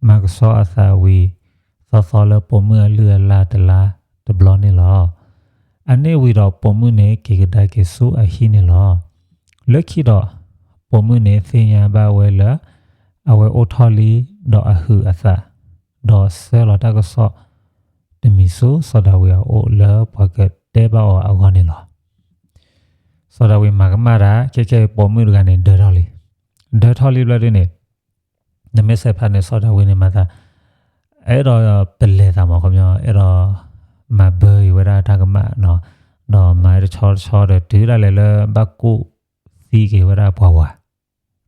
မၤကဆှီအသးဝံၤ သီသီလၢပိာ်မုၣ်အလုၢ်အလၢ်တလါတဘျီန့ၣ်လီၤ. အန့ၢ်ဝံၤဒီးပိာ်မုၣ်န့ၣ်က့ၤကဒါက့ၤဆူအဟံၣ်န့ၣ်လီၤ. လၢခံဒီး ပိာ်မုၣ်န့ၣ်သ့ၣ်ညါဘၣ်ဝဲလၢ အဝဲအိၣ်ထီၣ်လံဒီးအဟုးအသး, ဒီးဆှၢလီၤတၢ်ကစီၣ် တမံၤဆူစီၤဒၤဝံးအအိၣ်လၢပှၤကတဲဘၣ်အီၤအဂီၢ်န့ၣ်လီၤ. စီၤဒၤဝံးမၤကမၣ်တၢ် ခဲခဲပိာ်မုၣ်တဂၤန့ၣ်ဒၢထီၣ်လံ. ဒၢထီၣ်လံဘျီဒုန့ၣ်, နမ့ၢ်ဆဲးဖးန့ၣ် စီၤဒၤဝံးန့ၣ်မၤသး အဲၣ်ဒိးပလဲၤသးမး ခီပညီ အဲၣ်ဒိးမၤဘၢအံၤဝဲဒၣ်တၢ်ကမၣ်နီၤ, ဒီးမၤတဆီတဆီဒီးတုၤဒၣ်လဲာ်လၢဘၣ်ကူၣ်သံက့ၤဝဲဒၣ်ပှၤဝၤ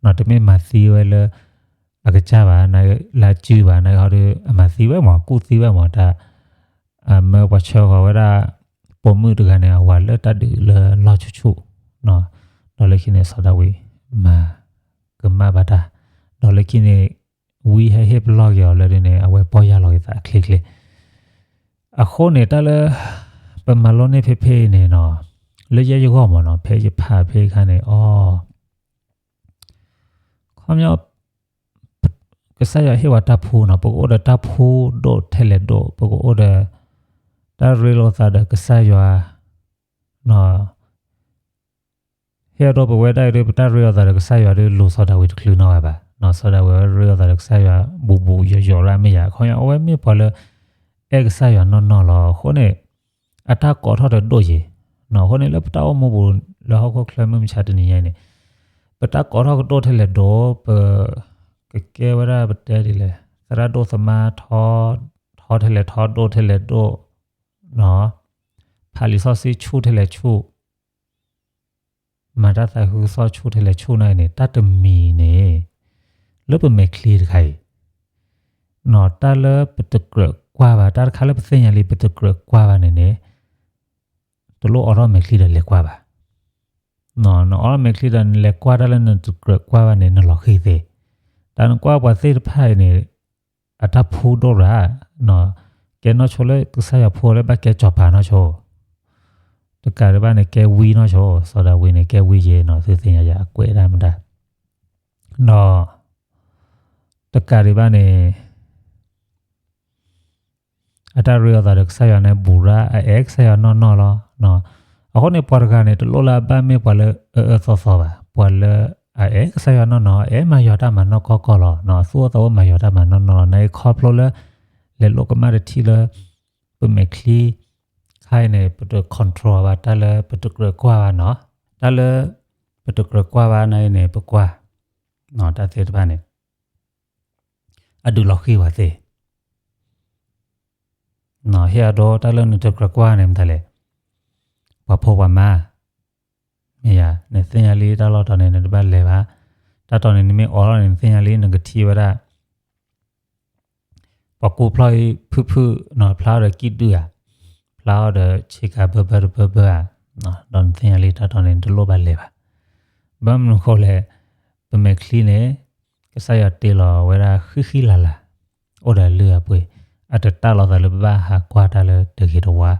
နီၤ, တမ့ၢ်မၤသံဝဲလၢ အကစၢ်ဘၣ်, လၢအစုဘၣ်, နဟီဒီး အမၤသံဝဲမး ကူၣ်သံဝဲမးတၢ်, အမၢပှၤဆှၢဃီၤဝဲဒၣ် ပိာ်မုၣ်တဂၤန့ၣ် အဝၤလၢတၢ်ဒုးလၢလီၢ်ဆူၣ်ဆူၣ်, ဒီးလၢခံန့ၣ် စီၤဒၤဝံး မၤကမၣ်ဘၣ်တၢ်, ဒီးလၢခံန့ၣ် ဝံဟဲဟ့ၣ်ပလီၢ်က့ၤအီၤလၢဒုန့ၣ် အဝဲပီၢ်ယၢ်လီၤက့ၤသးအချ့ချ့. အဃိန့ၣ် တၢ်လၢ ပမၤလိန့ၢ်ဖဲဖဲအံၤန့ၣ်နီၤ, လၢယဲယဂီၢ်မးနီၤ, ဖဲယဖးဖဲအခါန့ၣ် အိ ခီပညီ ကစၢ်ယွၤဟ့ၣ်ဝဲတၢ်ဖှူနီၤ, ပကအိၣ်ဒီးတၢ်ဖှူဒိၣ်ထဲလဲၣ်ဒိၣ်, ပကအိၣ်ဒီး တၢ်ရ့လိာ်သးဒီးကစၢ်ယွၤ, ဟ့ၣ်အဒိပဝဲဒၣ်အံၤဒီး ပတၢ်ရ့လိာ်သးဒီးကစၢ်ယွၤဒီး လိၤစီၤဒၤဝံးတချုးနီတဂၤဘၣ်, စီၤဒၤဝံးဝဲရ့လိာ်သးဒီးကစၢ်ယွၤ ဘူးဘူးယိာ်ယိာ်ရၣ်မ့ၢ်ယၤ, ခီပညီ အဝဲမ့ၢ်ပှၤလၢ အဲၣ်ကစၢ်ယွၤနီၢ်နီၢ်လီၤ. အဃိန့ၣ် အတၢ်ကိးထီၣ်တဒိၣ်ယံၤ, အဃိန့ၣ် လၢပတၢ်အိၣ်မူပူၤ လၢဟီၣ်ခိၣ်ချၢမုၢ်မဆါတနံၤညါအံၤန့ၣ်, ပတၢ်ကိးထီၣ်ကဒိၣ်ထဲလဲၣ်ဒိၣ်, ပကကဲဝဲဒၣ်ပတဲဒ်လဲၣ်, သရၣ်ဒိၣ်သမါထီ, ထီထဲလဲၣ်ထီဒိၣ်ထဲလဲၣ်ဒိၣ်, ဖးလံာ်စီဆှံဆူၣ်ထဲလဲၣ်ဆူၣ်, မၤတၢ်သးခုကစီၣ်ဆူၣ်ထဲလဲၣ်ဆူၣ်န့ၣ်န့ၣ်, တၢ်တမံၤန့ၣ် လၢပမဲာ်ချံတခါအံၤ, တၢ်လၢပတကြၢးကွၢ်ဘၣ်, တၢ်တခါလၢပသ့ၣ်ညါလံပတကြၢးကွၢ်ဘၣ်န့ၣ်န့ၣ်, တလိၣ်အိးထီၣ်မဲာ်ချံဒီးလဲၤကွၢ်ဘၣ်. နအိးထီၣ်မဲာ်ချံဒီးနလဲၤကွၢ်တၢ်လၢနတကြၢးကွၢ်ဘၣ်န့ၣ် နလီၤဃံၤသ့. တၢ်နကွၢ်ပှၤသ့ၣ်တဖၣ်အံၤန့ၣ် အတၢ်ဖှူဒိၣ်ရၣ်, ကဲနီၢ်ဆိလၢကစၢ်ယွၤဖှူလၢဘၣ်ကဲစီၤပၤနီၢ်ဆိ, တကးဒံးဘၣ်န့ၣ် ကဲဝံနီၢ်ဆိ, စီၤဒၤဝံးန့ၣ် ကဲဝံယ့နီၤ, သုသ့ၣ်ညါယၤအကွဲးဒၣ်မတၤ, ဒီး တကးဒံးဘၣ်န့ၣ် အတၢ်ရ့လိာ်သးဒီးကစၢ်ယွၤန့ၣ် ဘူးရၣ် အအဲၣ်ကစၢ်ယွၤနီၢ်နီၢ်လီၤ. အဃိန့ၣ် ပှၤတဂၤန့ၣ် တလိၣ်လၢအဘၣ်မ့ၢ်ပှၤလၢအအၢအၢသီသီဘၣ်. ပှၤလၢအအဲၣ်ကစၢ်ယွၤနီၢ်နီၢ်, အဲၣ်မၤယွၤတၢ်မၤနီၢ်ကီၢ်ကီၢ်လီၤ. သူၣ်အိၣ်သးအိၣ်မၤယွၤတၢ်မၤနီၢ်နီၢ်လီၤ. နခီဖျိလၢ လဲၤလိာ်ကမၣ်တထံၣ်လၢ ပမဲာ်ချံ ခါအံၤန့ၣ် ပတ control ဘၣ် တၢ်လၢပတကြၢးကွၢ်ဘၣ်နီၤ. တၢ်လၢ ပတကြၢးကွၢ်ဘၣ်န့ၣ်န့ၣ် ပကွၢ် တၢ်သ့ၣ်တဖၣ်န့ၣ် အဒုးလီၤဃံၤဝဲသ့ၣ် ဟ့ၣ်အဒိ တၢ်လၢနတကြၢးကွၢ်န့ၣ် မတၤလဲၣ်, ပှၤဖိပှၤမါ, မ့ၢ်ယၤ နသ့ၣ်ညါလံတၢ်လီၢ်တီၤန့ၣ် နတဘၣ်လဲၤဘၣ်. တၢ်တီၤန့ၣ် နမ့ၢ်အိးထီၣ်န့ၣ် နသ့ၣ်ညါလံ နကထံၣ်ဝဲဒၣ် ပှၤကူဖျီၣ်အံၤဖုၣ်ဖုၣ်, ဖျါအီၤဒီးကံၣ်ဒုၣ်ဧါ, ဖျါအီၤဒီးဆ့ကၤဘၢဘၢတဘၢဘၢဧါ, ဒီးနသ့ၣ်ညါလံတၢ်တီၤန့ၣ် နတလိၣ်ဘၣ်လဲၤဘၣ်. ဘၣ်မနုၤဃိလဲၣ်, ပမဲာ်ချံန့ၣ် ကစၢ်ယွၤတ့လီၤဝဲဒၣ်ဃံဃံလၤလၤ, အိၣ်ဒီးအလုၢ်အပှ့ၤ, အတတၢ်လီၤသးလၢပဘၣ်ဟးကွၢ်တၢ်လၢတဂ့ၤတဝါ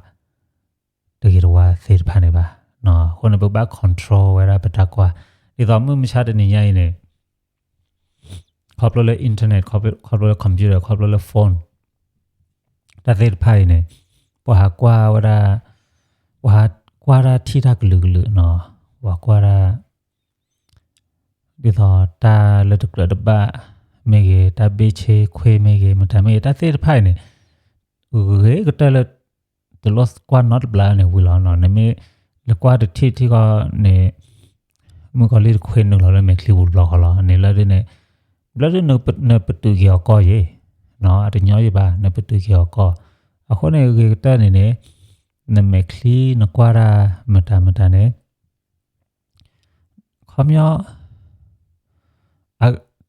တဂ့ၤတဝါသ့ၣ်တဖၣ်န့ၣ်ဘၣ်. အဃိန့ၣ် ပဘၣ် control ဝဲဒၣ်ပတၢ်ကွၢ်. ဒ်သိးမုၢ်မဆါတနံၤညါအံၤန့ၣ် ခီဖျိလၢ internet, ခီဖျိလၢ computer, ခီဖျိလၢ phone, တၢ်သ့ၣ်တဖၣ်အံၤန့ၣ် ပှၤဟးကွၢ်ဝဲဒၣ်, ပှၤဟးကွၢ်တၢ်ထံၣ်တၢ်ကလုာ်ကလုာ်နီၤ, ပှၤကွၢ်တၢ် ဒ်သိးတၢ်လၢတကြၢးတဘၣ်မ့ၢ်ဂ့ၤ, တၢ်ဘ့ၣ်ဆ့ခွ့မ့ၢ်ဂ့ၤ, မတၤမ့ၢ်ဂ့ၤ, တၢ်သ့ၣ်တဖၣ်အံၤန့ၣ် ဂ့ၤကတၢၢ်လၢ တလိၣ်ကွၢ်နီတဘျီန့ၣ်ဝံၤလီၤနီၤ. နမ့ၢ်လဲၤကွၢ်တထံၣ်ထံၣ်ဃီန့ၣ် မုၣ်ကီၤလံၢ်တခွ့နုာ်လီၤလၢမဲာ်ချံပူၤတဘျီဃီလီၤ. န့ၣ်လၢဒ်န့ၣ် ဘျီဒ်နပတုာ်က့ၤအီၤကီၢ်ယ့ၣ်, အတညီယ့ၣ်ဘၣ်, နပတုာ်က့ၤအီၤကီၢ်. အဃိန့ၣ်ဂ့ၤကတၢၢ်န့ၣ်န့ၣ် နမဲာ်ချံနကွၢ်တၢ်မတၤမတၤန့ၣ် ခီပညီ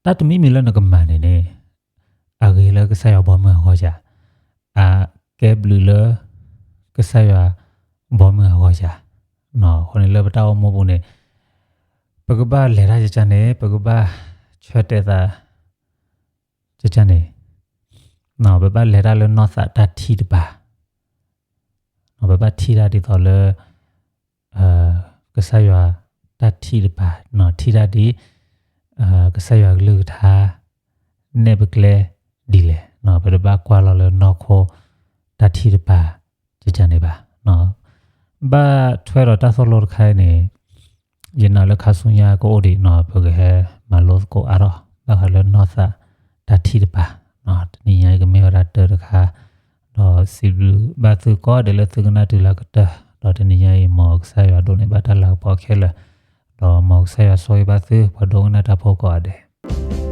တၢ်တမံၤမံၤလၢနကမၤန့ၣ်န့ၣ် အဂ့ၤလၢကစၢ်ယွၤဘီမုၢ်အဂီၢ်ဧါ, အကဲဘျုးလၢကစၢ်ယွၤဘီမုၢ်အဂီၢ်ဧါ. အဃိန့ၣ်လၢပတၢ်အိၣ်မူပူၤန့ၣ် ပကဘၣ်လဲၤတၢ်ကကန့ၣ် ပကဘၣ်ဆၢတဲာ်သးကကန့ၣ် ပဘၣ်လဲၤတၢ်လၢနီၢ်သးတၢ်ထံၣ်တပၤ, ပဘၣ်ထံၣ်တၢ်ဒ်သိးလၢ ကစၢ်ယွၤတၢ်ထံၣ်တပၤ, ထံၣ်တၢ်ဒ် ကစၢ်ယွၤကလုၢ်ကထါ နဲၣ်ပကျဲဒ်လဲၣ်, ပတဘၣ်ကွၢ်လီၤလၢနီၢ်ခိတၢ်ထံၣ်တပၤ ကကန့ၣ်ဘၣ်. ဘၣ်ထွဲဒီးတၢ်သိၣ်လိတခါအံၤန့ၣ် ယနာ်လၢခါဆူညါကအိၣ်ဒံးနီၤ ပကဟဲမၤလိသကိးအါထီၣ် ဘၣ်ဃးလၢနီၢ်သးတၢ်ထံၣ်တပၤ, တနံၤညါအံၤကမ့ၢ်ဝဲဒၣ်တၢ်တခါ, ဒီးစံးဘျုးဘၣ်သုကိးဂၤဒဲးလၢသုကနၣ်တုၤလၢအကတၢၢ်, ဒီးတနံၤညါအံၤ မ်ကစၢ်ယွၤဒိးန့ၢ်ဘၣ်တၢ်လၤကပီၤခဲလၢာ်, ဒီးမ်ကစၢ်ယွၤဆိၣ်ဂ့ၤဘၣ်သု ပှၤဒိကနၣ်တၢ်ဖိကိးဂၤဒဲး.